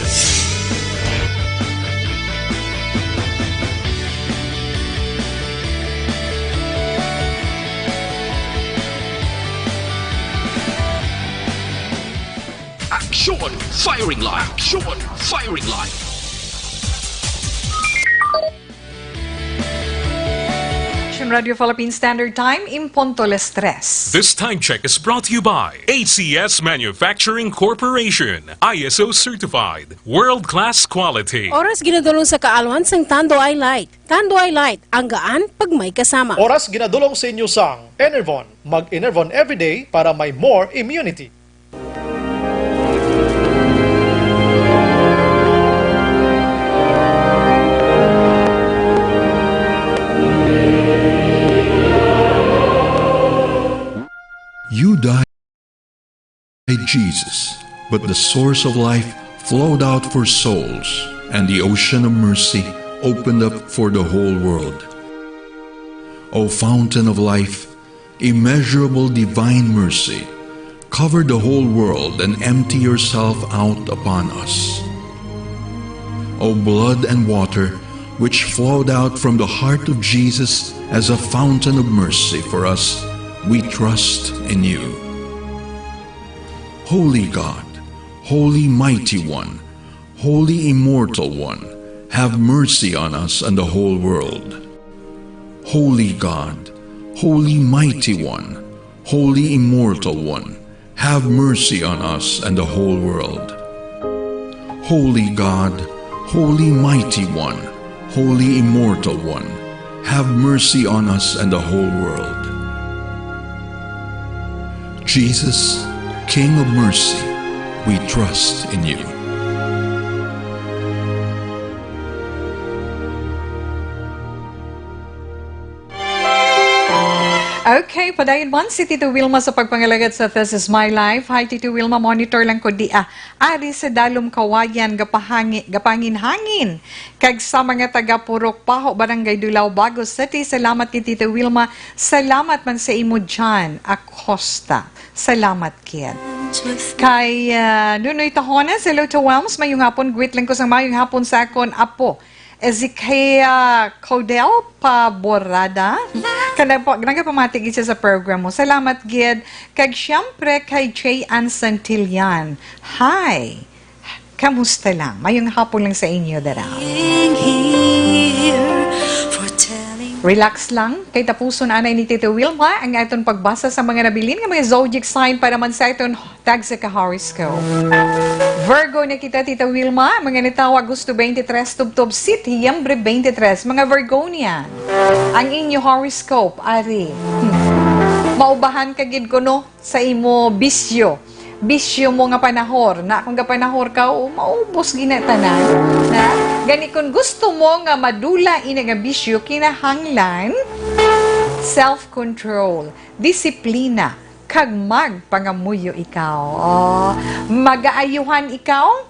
Aksyon Firing Line. Aksyon Firing Line. Aksyon Radio Philippine Standard Time, in punto las tres. This time check is brought to you by A C S Manufacturing Corporation, I S O certified, world-class quality. Oras ginadulong sa kaalwan sang Tanduay Light. Tanduay Light, ang gaan pag may kasama. Oras ginadulong sa inyo sang Enervon. Mag-Enervon everyday para may more immunity. You died, Jesus, but the source of life flowed out for souls, and the ocean of mercy opened up for the whole world. O fountain of life, immeasurable divine mercy, cover the whole world and empty yourself out upon us. O blood and water, which flowed out from the heart of Jesus as a fountain of mercy for us, we trust in you. Holy God, Holy Mighty One, Holy Immortal One, have mercy on us and the whole world. Holy God, Holy Mighty One, Holy Immortal One, have mercy on us and the whole world. Holy God, Holy Mighty One, Holy Immortal One, have mercy on us and the whole world. Jesus, King of mercy, we trust in you. Okay, padayon man si Tito Wilma sa pagpangalagad sa This Is My Life. Hi, Tito Wilma, monitor lang ko di ah. Ari sa Dalom Kawayan, gapahangi, gapanginhangin. Kag sa mga taga Purok Paho, Barangay Dulao, Bago City, salamat kay Tito Wilma. Salamat man sa imo dyan, Acosta. Salamat, kid. Kay ah, Nunoy Tahonas, hello to Wams. Mayong hapon, greet lang ko sa mayong hapon sa akon apo. Ezekiel Codel Paborada. Kana po, nagapamati gid siya sa program mo. Salamat gid. Kag siyempre kay Jay Ann Santillan. Hi. Kamusta lang? Mayong hapon lang sa inyo, dara. Being here for telling Relax lang, kay tapuson anay ni Tito Wilma ang aton pagbasa sa mga nabilin nga mga zodiac sign para man sa aton tagsa ka horoscope. Virgo na kita, Tita Wilma, mga natawo Agosto twenty-three tubtob Setyembre twenty-three, mga Virgonian. Ang inyo horoscope, ari. Hmm. Maubahan ka gid kuno sa imo bisyo. Bisyo mo nga panahor, na kung gapanahor ka, o maubos gina tanan. Na? Gani kung gusto mo nga madula ina nga bisyo, kinahanglan self-control, disiplina, kag magpangamuyo ikaw. Oh, magaayuhan ikaw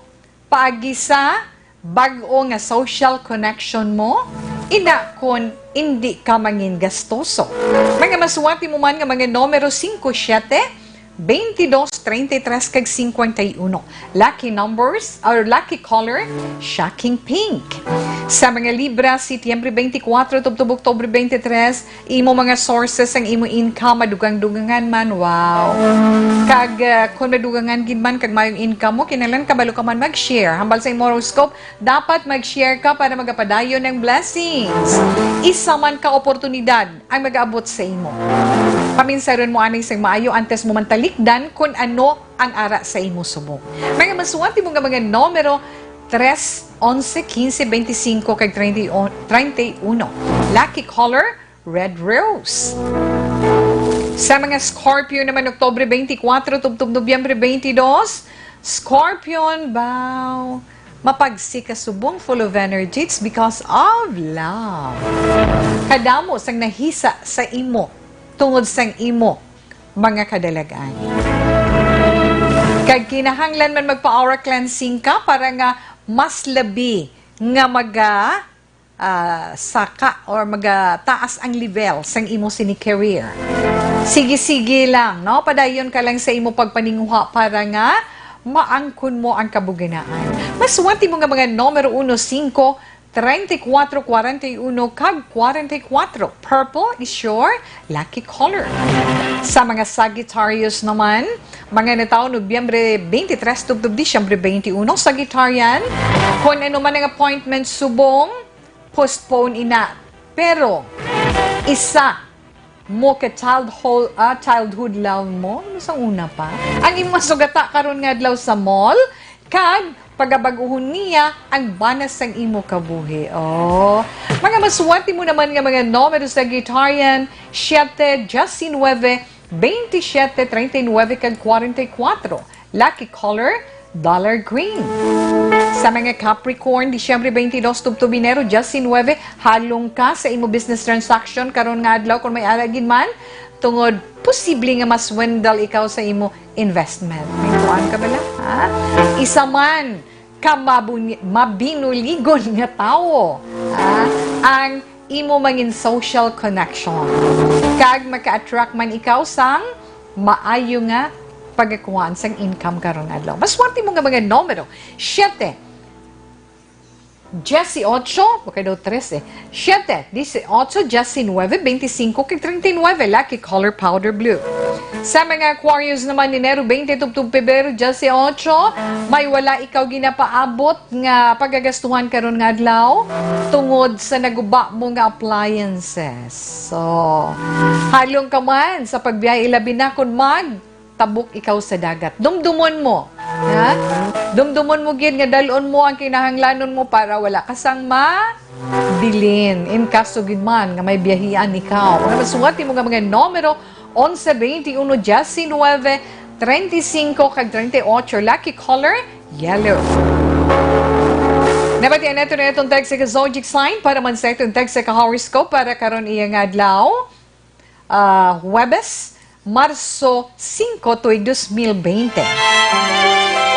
paagi sa bag-o nga social connection mo, ina kon indi ka mangin gastoso. Mga masuwati mo man nga mga numero singko, siyete, twenty-dos, treinta y tres, kag cincuenta y uno. Lucky numbers or lucky color, shocking pink. Sa mga Libra, Setyembre twenty-four tubtob Oktubre twenty-three, imo mga sources sang imo income, madugang-dugangan man, wow. Kag ah, kung madugangan gid man kag mayong income mo, kinahanglan kabalo ka man mag-share. Hambal sa imo horoscope, dapat mag-share ka para magapadayon ang blessings. Isa man ka oportunidad ang mag-abot sa imo. Paminsaron mo anay sang maayo antes mo man talikdan kun ano ang ara sa imo subong. Mga masuwati mo nga mga numero, tres, onse, quince, veinticinco, kag treinta y uno. Lucky color, red rose. Sa mga Scorpio naman, Oktubre twenty-four tubtob Nobyembre twenty-two, Scorpion, baw, mapagsikasubong, full of energy, it's because of love. Kadamo sang nahisa sa imo tungod sang imo mga kadalagan. Kag kinahanglan man magpa-aura cleansing ka para nga mas labi nga maga ah, saka or magataas ang level sang imo sini career. Sige-sige lang, no? Padayon ka lang sa imo pagpaninguha para nga maangkon mo ang kabuginaan. Masuwati mo nga mga numero uno, singko, treinta y cuatro, cuarenta y uno, kag cuarenta y cuatro. Purple is your lucky color. Sa mga Sagittarius naman, mga natawo Nobyembre twenty-three tubtob Disyembre twenty-uno, Sagittarian, kung ano man ang appointment subong, postpone ina. Pero, isa mo ka childhood, ah, childhood love mo, ano sa una pa? Ang imo masugata karon nga adlaw sa mall, kag pagabag-uhon niya ang bana sang imo kabuhi. Oh. Mga masuwati mo naman nga mga numero sa Sagittarian, siete, diecinuebe, veintisiete, treinta y nueve, kag cuarenta y cuatro. Lucky color, dollar green. Sa mga Capricorn, Disyembre twenty-two tubtob Enero diecinuebe, halong ka sa imo business transaction karon nga adlaw kung may ara gid man, tungod posible nga ma-swindle ikaw sa imo investment. May kuan ka bala, ha? Isa man ka mabuni-, mabinuligon nga tawo, ha? Ang imo mangin social connection. Kag maka-attract man ikaw sang maayo nga pagakuhaan sang income karon adlaw. Maswerte mo nga mga numero, siyete, Dieciocho, baka daw trese. Siete, dieciocho, diecinueve, veinticinco, kag treinta y nueve, Lucky Color Powder Blue. Sa mga Aquarius naman, Enero twenty tubtob Pebrero dieciocho, may wala ikaw ginapaabot nga pagagastuhan karon nga adlaw tungod sa naguba mo nga appliances. So, halong ka man sa pagbiyahe, ilabi na kon magtabok ikaw sa dagat. Dumdumon mo, ha? Dumdumon mo gid nga dal-on mo ang kinahanglanon mo para wala ka sang mabilin. In kaso gid man nga may biyahian ikaw, nga masuwat mo nga mga numero, onse, veintiuno, diecinueve, treinta y cinco, kag treinta y ocho. Lucky color, yellow. Nabatian nato na itong text sa zodiac sign para man sa itong text sa horoscope para karon iya nga adlaw. Ah, Huwebes, Marso singko, tuig dos mil bente.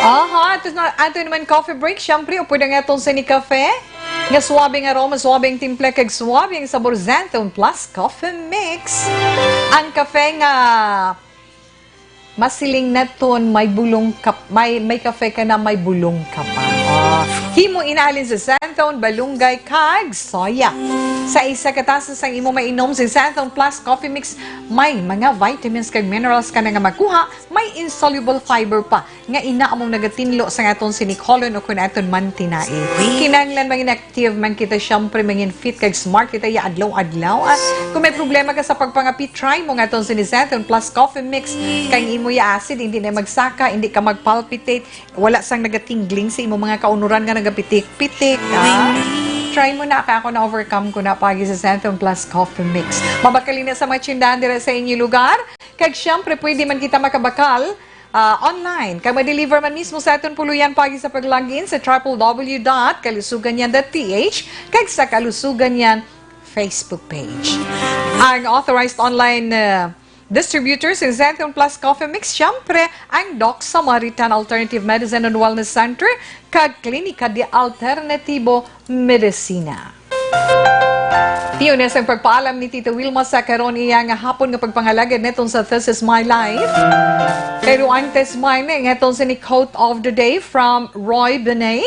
Aha, ato na, ato naman coffee break. Siyempre, upod ang atong Sini Cafe. Nga suabe nga aroma, suabe ang timpla, kag suabe ang sabor, Xanthone Plus Coffee Mix. Ang kafe nga masiling naton may bulong ka, may, may kafe ka na may bulong ka pa. Ah, himo ina halin sa Xanthone, balunggay, kag soya. Sa isa ka tasa sang imo mainom sa Xanthone Plus Coffee Mix, may mga vitamins kag minerals ka na nga makuha, may insoluble fiber pa nga ina among nagatinlo sa aton sini colon o kun aton man tinai. Kinahanglan mangin active man kita, syempre mangin fit kag smart kita ya adlaw-adlaw. Ah, kung may problema ka sa pagpangapi, try mo nga aton sini Xanthone Plus Coffee Mix. Kay ang imo ya acid hindi na magsaka, hindi ka magpalpitate, wala sang nagatingling sa imo mga kaunuran nga nagapitik-pitik. Ah, try mo na, kay ako na-overcome ko na pagi sa Xanthone Plus Coffee Mix. Mabakal na sa mga tindahan dira sa inyo lugar. Kag syempre, pwede man kita makabakal, ah, online. Kag ma-deliver man mismo sa aton puluyan pagi sa pag-log in sa triple W dot kalusugan niyan dot P H kag sa Kalusugan Niyan Facebook page. Ang authorized online, ah, distributor sa Xanthone Plus Coffee Mix, syempre, ang Doc Samaritan Alternative Medicine and Wellness Center kag Klinika de Alternatibo Medicina. Tiyo na sang pagpaalam ni Tita Wilma sa karon iya nga hapon nga pagpangalagad neton sa This Is My Life. Pero antes man, neton sini quote of the day from Roy Benay.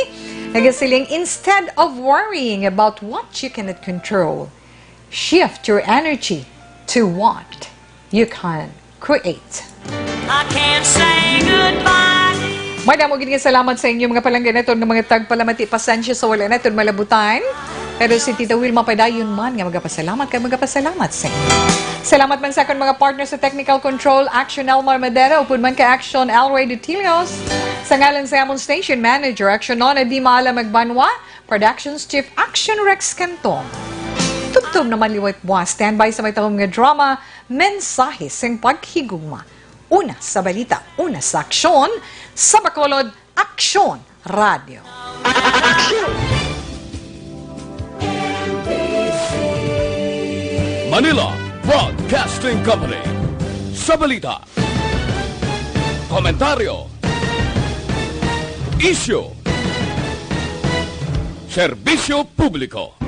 Nagasiling, "Instead of worrying about what you cannot control, shift your energy to what you can create." I can't say goodbye. Madamo gid nga salamat sa inyo, mga palangga naton nga mga tagpalamati. Pasensya sa wala naton malabutan. Pero si Tita Wilma padayon man nga magapasalamat kag magapasalamat sa inyo. Salamat man sa akon mga partner sa technical control, Action Elmar Madera, upod man kay Action Elroy Dutilios. Sa ngalan sa amon station manager, Action Nona Di Maala Magbanwa, Productions Chief Action Rex Cantong. Tubtob naman liwat buwas. Standby sa may tahom nga drama, Mensahe sing Paghigugma. Una sa balita, una sa aksyon, sa Bacolod, Aksyon Radio. Manila Broadcasting Company. Sa balita, komentaryo, isyu, serbisyo publiko.